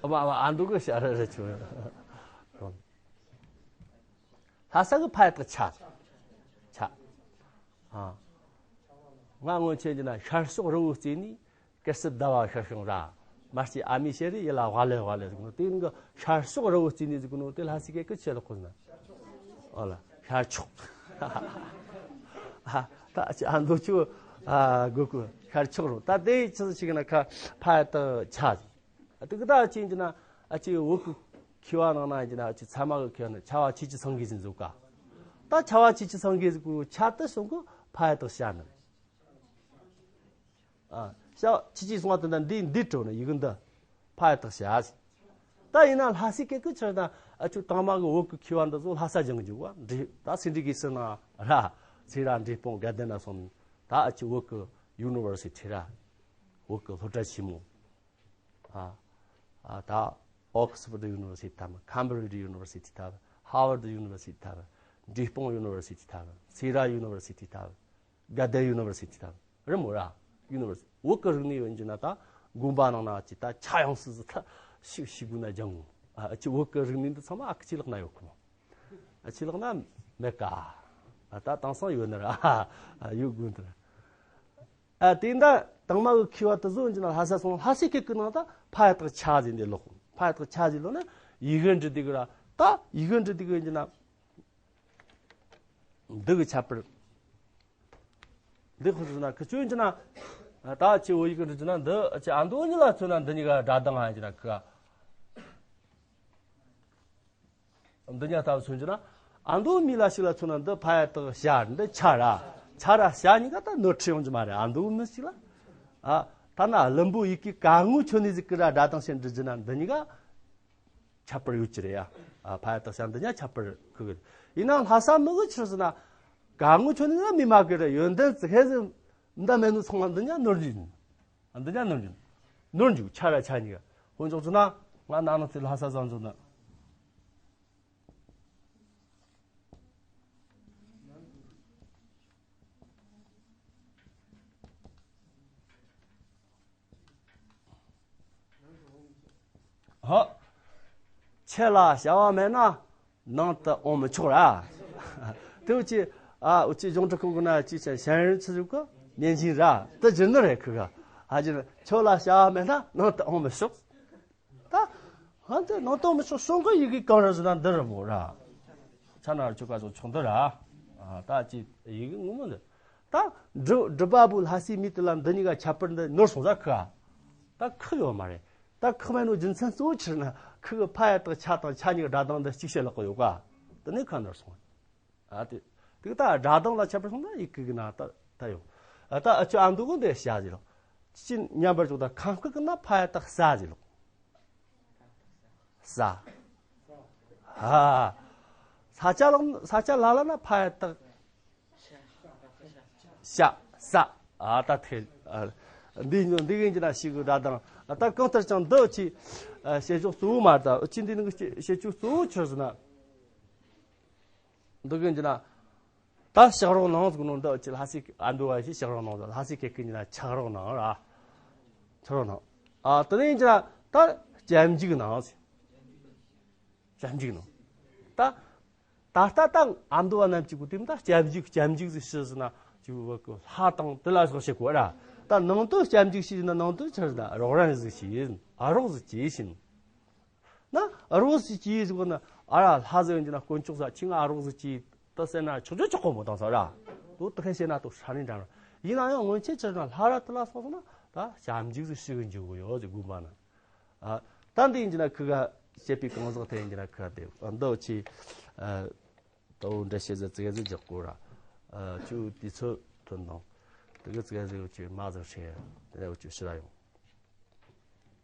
ཨ་མ་ཨ་མ་ཨ་འདུག་གི་ཤ་ར་རེད་ཆུ། ལྷ་ས་གི་ཕ་ཡ་བཏགས་ཆ། ཆ། ཨ་ང་སྔོན་ཆད་ཀྱི་ན་ཤར་ཕྱོགས་རི་བོའི་རྩེ་ནས་སྐད་སྲིད་ཟླ་བ་ཤར་བྱུང་ར། མ་སྐྱེས་ཨ་མའི་ཞལ་རས་ཡིད་ལ་ཝ་ལེ་ཝ་ལེ་ཟིག་ནོ། དེ་ནི་ཤར་ཕྱོགས་རི་བོའི་རྩེ་ནས་ཟིག་ནོ། དེ་ལྷ་སའི་སྐད་ཀྱི་ཆེ་ལོག་ཁོ་ན། ཨོ་ལ་ཤར་ཕྱོགས། ཨ་ད་ཅི་ཨ་མདོ་ཆུ་ཨ་གོ་གོ་ཤར་ཕྱོགས་རོ། ད་དེ་ཆི་ཟིག་ཅིག་ན་ཁ་ཕ་ཡ་བཏགས་ཆ་ཟིག་ཨ་དེ་གི་ད་ཅི་ཡིན་གྱི་ན་ཨ་ཅི་བོད་གི་མཁས་པ་ནང་ན་ཡིན་གྱི་ན་ཨ་ཅི་ཚད་མ་གི་མཁས་པ་ནི་ཕྱྭ་པ་ཆོས་ཀྱི་སེང་གེ་ཟིག་འཛུགས་ཀ། ད་ཕྱྭ་པ་ཆོས་ཀྱི་སེང་གེ་ཟིག་གི་ཆ་དེ་སོང་གི་ཕ་ཡ་བཏགས་ཤ་ནི། ཨ་ཤ་ཆི་ཆི་སོང་བ་དེ་འདྲ་འདི་འདི་བྲོ་ནི་ཡི་གེ་འདི་ཕ་ཡ་བཏགས་ཤ་ཟིག་ད་ཡིན་ན་ལྷ་སའི་སྐད་ཀྱི་ཆི་ན་ཨ་ཅུ་དང་མ་གི་བོད་གི་མཁས་པ་འདི་ཚོ་ལྷ་ས་སྦྱང་གི་འཇུག་བ་འདྲི། ད་སེ་འབྲས་དགེ་ཟེར་ན་ར་སེ་ར་འབྲས་སྤུངས་དགའ་ལྡན་ན་སོང་ནི་ད་ཨ་ཅི་བོད་གི་ཡུ་ནི་ཝར་སི་ཊི་ར་བོད་གི་སློབ་གྲྭ་ཆེན་མོ། ཨ་ཨ་ད་ཨོག་སི་ཕོར་ཌི་ཡུ་ནི་ཝར་སི་ཊི་ཐམ། ཁམ་བྷི་རི་ཇི་ཡུ་ནི་ཝར་སི་ཊི་ཐམ། ཧ་ཝར་ཌི་ཡུ་ནི་ཝར་སི་ཊི་ཐམ། འབྲས་སྤུངས་ཡུ་ནི་ཝར་སི་ཊི་ཐམ། སེ་ར་ཡུ་ནི་ཝར་སི་ཊི་ཐམ། དགའ་ལྡན་ཡུ་ནི་ཝར་སི་ཊི་ཐམ། རི་མོ་ར་ཡུ་ནི་ཝར་སི་བོད་གི་རིག་གནས་ཡོད་རྒྱུ་ན་ད་དགོན་པ་ནང་ན་ཅི་ད་ཆ་ཡང་སྲིད་ཟིག་ཐ་ཤིག་ཤིག་དགོས་ན་སྦྱང་ངོ་། ཨ་ཅི་བོད་གི་རིག་གནས་འདི་ཚང་མ་ཨ་ཁུ་ཆོས་ལག་ན་ཡོད་གི་མོ། ཨ་ཆོས་ལག་ན་མེད་ཀ། ཨ་ད་དེང་སང་ཡོད་ནི་ར། ཨ་ཡོད་དགོས་ནི་ར། ཨ་དེ་འདྲ་དང་མ་གི་མཁས་པ་དེ་ཚོ་ཡིན་གྱི་ན་ལྷ་ས་སོང་། ལྷ་སའི་སྐད་ཀྱི་ནང་ད་ཕ་ཡ་བཏགས་ཆ་ཟེར་འདི་ལོག་ཕ་ཡ་བཏགས་ཆ་ཟེར་ལོག་ན་ཡི་གེ་འབྲི་དུས་ཀྱི་ར། ད་ཡི་གེ་འབྲི་དུས་ཀྱི་ཡིན་གྱི་ན་འདི་གི་ཁྱད་པར། འདི་ཁོ་ཚོ་ན་ཁི་ཆོས་ཡིན་གྱི་ན་ད་ཆེ་བོ་ཡི་གེ་འབྲི་གྱི་ན་འདི་ཆེ་ཨ་མདོ་གཉིས་ལ་མཚོན་ན་འདི་གཉིས་ཀ་སྒྲ་གདངས་ཨ་ཡིན་གྱི་ན་ཁི་ག་འདི་གཉིས་ལྟ་བུ་མཚོན་གྱི་ན། ཨ་མདོ་མི་ལ་ཞིག་ལ་མཚོན་ན་འདི་ཕ་ཡ་བཏགས་ཤ། འདི་ཆ་ར། ཆ་ར་ཤ་གཉིས་ཀ་ད་ནོར་འཁྲུལ་ཡོང་གི་མ་རེད། ཨ་མདོ་མི་ཞིག་ལ། ཨ་ཐ་ན་བླུན་པོ་ཡི་གེ་ག་ངོ་ཆོ་ནི་ཟིག་གི་ར་སྒྲ་གདངས་ཤིག་འབྲི་རྒྱུ་ན་འདི་གཉིས་ཀ་ཁྱད་པར་ཡོད་ཀྱི་རེད་ཡ། ཨ་ཕ་ཡ་བཏགས་ཤ་འདི་གཉིས་ཁྱད་པར་ཁུ་གི་རེད། ཡིན་ནའང་ལྷ་ས་མི་གི་ཆི་ཟེར་ན་ག་ངོ་ཆོ་ནི་ཟིག་མི་མ་གི་རེད། ཡོན་ཏན་ཙི་ཧེ་ཟིག་འདི་མེད་ནོ་ཚང་མ་འདི་གཉིས་ནོར་རྒྱུ་ཡིན། འདི་ཉག་ནོར་འཇུག་ནོར་འཇུག་ཆ་ར་ཆ་གཉིས་ཀ། ཧོན་ཅོག་ཚོ་ན་ང་ན་ནང་ཚེ་ལྷ་ས་བཟང་ཚོ་ན། ཧ། ཆེ་ལ་བྱ་བ་མེད་ན། ནང་དུ་འོང་མི་ཆོག་ར། དེ་འུ་ཅི། ཨ་འུ་ཅི་གཞུང་གྲྭ་ཁོ་གི་ན་ཅི་བྱ་ཞན་རིན་ཚུ་ཟུག་གི་ཉན་གྱིན་ར། དེ་ཇི་ནི་རེད་ཁུ་ག་ཨ་ཇི་ཆོ་ལ་བྱ་བ་མེད་ན་ནང་དུ་འོང་མི་ཆོག་ད་ཧ་དེ་ནང་དུ་འོང་མི་ཆོག་གསུང་གི་ཡི་གེ་གང་རེད་ཟེར་ན་འདི་རེད་མོ་ར། ཆ་ན་ར་ཆོ་ག་ཟོ་ཆུང་འདི་ར། ད་ཅི་ཡི་གེ་ངོ་མ་འདི། ད་འབྲི་འབྲི་བ་བུ་ལྷ་སའི་མི་དེ་ལ་འདི་གཉིས་ཀ་ཁྱད་པར་འདི་ནོར་སོང་ཟ་ཁུ་ག་ད་ཁུ་ཡོད་མ་རེད། ད་ཁུ་མེད་ནོ་རྒྱུ་མཚན་གཙོ་བོ་ཕྱིར་ན་ཁུ་གི་ཕ་ཡ་བཏགས་ཆ་དང་ཆ་གཉིས་ཀྱི་སྒྲ་གདངས་འདི་གཅིག་བཤད་ལོག་གི་ཡོད་ཀ་དེ་ནས་ཁ་ནར་སོང་། ཨ་དེ་དེ་ད་སྒྲ་གདངས་ལ་ཁྱད་པར་སོང་ན་ཡི་གེ་གི་ན་ད་ད་ཡོད། ཨ་ད་ཨ་ཅོ་ཨ་འདུག་གི་འདི་བྱ་ཟེར་ལོ། ཅི་མཉམ་པར་འཇོག་ད་ཁམས་སྐད་གི་ན་ཕ་ཡ་བཏགས་ས་ཟེར་ལོ། ས། ཧ། ས་ཆ་ལ་ས་ཆ་ལ་ལ་ན་ཕ་ཡ་བཏགས། ཤ། ས། ཨ་ད་ཐེ། ཨ་འདི་འདི་གིན་གྱི་ན་ཤི་གི་སྒྲ་དང་ཨ་ད་གང་ལྟར་ཀྱང་འདི་ཅི། ཨ་བྱེད་ཕྱོགས་གཙོ་བོ་མ་རེད། ད་ཅི་འདི་ནི་བྱེད་ཕྱོགས་གཙོ་བོ་ཆི་ཟེར་ན། འདི་གིན་གྱི་ན། ད་ཕྱག་རོགས་གནང་ཟེར་གི་ནོ་འདི་ཅི་ལྷ་སའི་ཨ་འདུ་བ་ཞིག་ཕྱག་རོགས་གནང་ཟེར། ལྷ་སའི་སྐད་ཀྱི་ན་ཕྱག་རོགས་གནང་ར། ཕྱག་རོགས་གནང་། ཨ་དེ་ནས་གྱི་ན་ད་སྐྱབས་འཇུག་གནང་ཟེར། སྐྱབས་འཇུག་གནང་། ད་ད་ལྟ་ད་ཨ་འདུ་བ་རྣམས་ཀྱི་གོ་དེ་ད་སྐྱབས་འཇུག་སྐྱབས་འཇུག་ཟེར་ཞུ་ཟེར་ན་ཅིག་བ་གི་ལྷ་དང་དེ་ལ་སོགས་བྱེད་གོ་ར། ད་ནང་དུ་སྐྱབས་འཇུག་ཞུ་ན་ནང་དུ་ཆི་ཟེར་ན་རོགས་རམ་ཟིག་བྱེད། ཨ་རོགས་ཟིག་བྱེད་ཞིང་། ན་ཨ་རོགས་ཟིག་བྱེད་ཟེར་གོ་ན་ཨ་ར་ལྷ་ཟེར་ཡོང་གྱི་ན་དཀོན་མཆོག་ཟེར་ཁྱི་ང་ཨ་རོགས་ཟིག་བྱེད་ད་ཟེར་ན་ཆོག་ཆོག་ཆོག་གོ་མོ་དང་ས་ར། དོ་དེ་ཁས་བཤད་ན་དོ་ཧྲ་ནི་འདྲ་ར། ཡིན་ན་ཡང་སྔོན་ཆད་ཆི་ཟེར་ན་ལྷ་ར་དེ་ལ་སོགས་ཟེར་ན་ད་སྐྱབས་འཇུག་ཟིག་ཞུ་གི་འཇུག་གོ་ཡོད་ཟེར་དགོན་པ་ན། ཨ་ད་འདི་ཡིན་གྱི་ན་ཁུ་ག་བཤད་པའི་གང་ཟག་དེ་ཡིན་གྱི་ན་ཁུ་ག་དེ་འདི་ཆི། ཨ་ད་འོ་འདྲ་བཤད་ཟེར་ཙི་ག་ཟིག་རྒྱག་གོ་ར། ཨ་ཆུ་དུས་ཚོད་ཐོན་དང་། དེ་ག་ཙི་ག་ཟིག་ཆུ་མ་ཟིག་བཤད་དེ་ནས་འོ་ཆུ་ཕྱི་ར་ཡོང་།